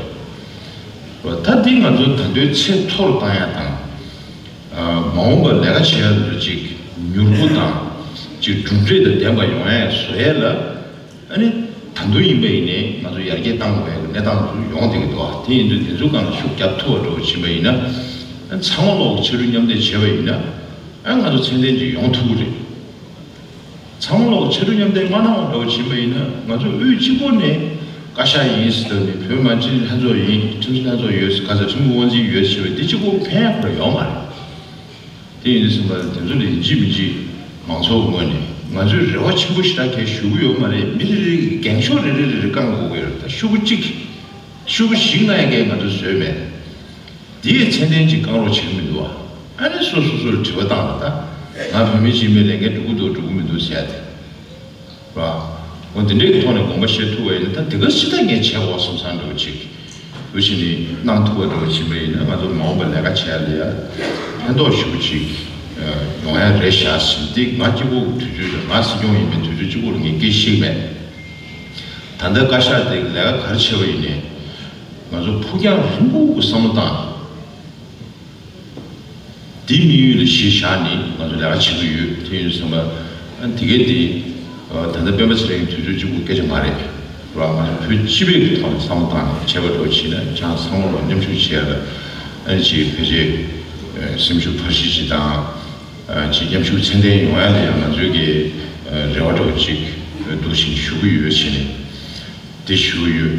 རེད། ད་འདི་ང་ཚོ་ད་དུང་ཚད་མཐོ་རུ་བཏང་ཡ་དང་། མ་འོངས་པར་ལས་ཀ་བྱེད་ཡ་ཚོ་ཅིག་མྱུར་པོ་དང་། ཅིག་གྲུབ་འབྲས་དང་ལྡན་པ་ཡོང་ཡ་བཟོ་ཡ་ལ། ཨ་ནི་ད་དུང་ཡིན་པ་ཡིན་ནའི་ང་ཚོ་ཡར་རྒྱས་གཏང་དགོས་པའི་གནས་སྟངས་ཚོ་ཡོང་བསྡད་ཀྱི་འདུག་ཨ། དེ་ཡིན་དུས་དེ་ཚོའི་སྒང་ལ་ཤུགས་རྒྱབ་ཐུབ་པ་འདྲ་བོ་ཕྱིན་པ་ཡིན་ན། ཨ་ཚང་མ་ལོག་ཕྱི་རུ་མཉམ་འདེགས་བྱས་པ་ཡིན་ན། ཨ་ང་ཚོ་ཚད་ལྡན་ཅིག་ཡོང་ཐུབ་ཀྱི་རེད། ཚང་མ་ལོག་ཕྱི་རུ་མཉམ་འདེགས་མ་གནང་བ་འདྲ་བོ་ཕྱིན་པ་ཡིན་ན། ང་ཚོ་དབུས་གཅིག་པོ་ནས་བཀའ་ཤག་ཡིན་ཟེར་ནས། བོད་མི་མང་སྤྱི་འཐུས་ལྷན་ཚོགས་ཡིན། ཁྲིམས་ཞིབ་ལྷན་ཚོགས་ཡོད་ཟེར། ག་ཚོད་ཁྲིམས་ཀྱི་དབང་འཛིན་ཡོད་ཟེར་བས་འདི་གཅིག་པོ་ཕན་ཡག་པོ་ཡོད་མ་རེད། དེ་ཡིན་དུས་ཙམ་པ་ལ་དེ་ཚོ་ལ་ཡིན་གཅིག་མིན་གཅིག་མང་ཚོགས་ངོས་ནས་ང་ཚོས་རེ་བ་ཆེན་པོ་ཞེ་དྲག་གས་ཞུ་གི་ཡོད་མ་རེད། མི་རེ་རེ་གིས་འགེངས་ཤོག་རེ་རེ་རེ་རེ་བསྐང་དགོས་ཀྱི་ཡོད་རེད། ད་ཤོག་གུ་གཅིག་ཤོག་གུ་བཞི་ལྔ་ཡ་གས་ང་ཚོས་བཟོས་མེད། དེ་ཡི་ཚད་ལྡན་ཅིག་བསྐང་རོགས་བྱེད་ཀྱི་མི་འདུག་བ། ཨ་ནི་སོ་སོ་སོར་དྲི་བ་བཏང་ལ། ད་ང་བོད་མི་ཅིག་མེད་ལས་འགན་སྒྲུབ་ཀྱི་འདུག་སྒྲུབ་ཀྱི་མི་འདུག་ཟེར་ཡ་དེ། ར། འོ་དེ་འདྲའི་གི་ཐོག་ནས་དགོངས་པ་བཞེས་ཐུབ་པ་ཡིན་ན། ད་དེ་ག་ཅི་ད་ངས་བྱས་འོ་བསམ་བསམ་འདྲ་བོ་ཅིག་འུ་ཅག་ནི་གནང་ཐུབ་པ་འདྲ་བོ་ཕྱིན་པ་ཡིན་ན། ང་ཚོ་མ་འོངས་པ་ལས་ཀ་བྱེད་ཡ་ལ་ཡ་ཕན་ཐོགས་ཞེ་པོ་ཅིག་ཡོང་ཡ་རེད་ཤག་ཟེར། འདི་ང་གཅིག་པོ་གི་དུས་ཚོད་དང་། ང་སྲིད་སྐྱོང་ཡིན་པའི་དུས་ཚོད་གཅིག་པོ་ལ་ངས་སྐད་ཆ་བཤད་མེད། ད་ལྟ་བཀའ་ཤག་དེ་ལས་ཀ་ག་རེ་བྱས་པ་ཡིན་ནའི། ང་ཚོ་ཕུགས་རྒྱང་རིང་པོ་གི་བསམ་བློ་བཏང་། འདིའི་དམིགས་ཡུལ་ལ་གཞི་བཞག་ནས་ང་ཚོ་ལས་ཀ་བྱེད་ཀྱི་ཡོད། དེ་ཡིན་དུས་ཙམ་པ། ཨ་དེ་གས་དེ་ད་ལྟ་སྤེན་པ་ཚེ་རིང་གི་དུས་ཚོད་གཅིག་པུ་སྐད་ཆ་མ་རེད། ར། ང་ཚོ་བོད་སྤྱི་པའི་གི་ཐོག་ནས་བསམ་བློ་བཏང་ནས་བྱས་པ་འདྲ་བོ་བྱས་ན། ཅང་ཚང་མ་ལོག་མཉམ་ཞུགས་བྱས་ལ། ཨ་ནི་ཅིག་ཕལ་ཆེར་སེམས་ཤུགས་འཕར་གཞི་ཅིག་དང་། ཅིག་མཉམ་ཞུགས་ཚད་ལྡན་ཡོང་ཡ་ལ་ཡང་ང་ཚོའི་གི་རེ་བ་འདྲ་བོ་ཅིག་འདུག་བཞིན་ཞུ་གི་ཡོད་བྱས་ནས། དེ་ཞུ་གི་ཡོད།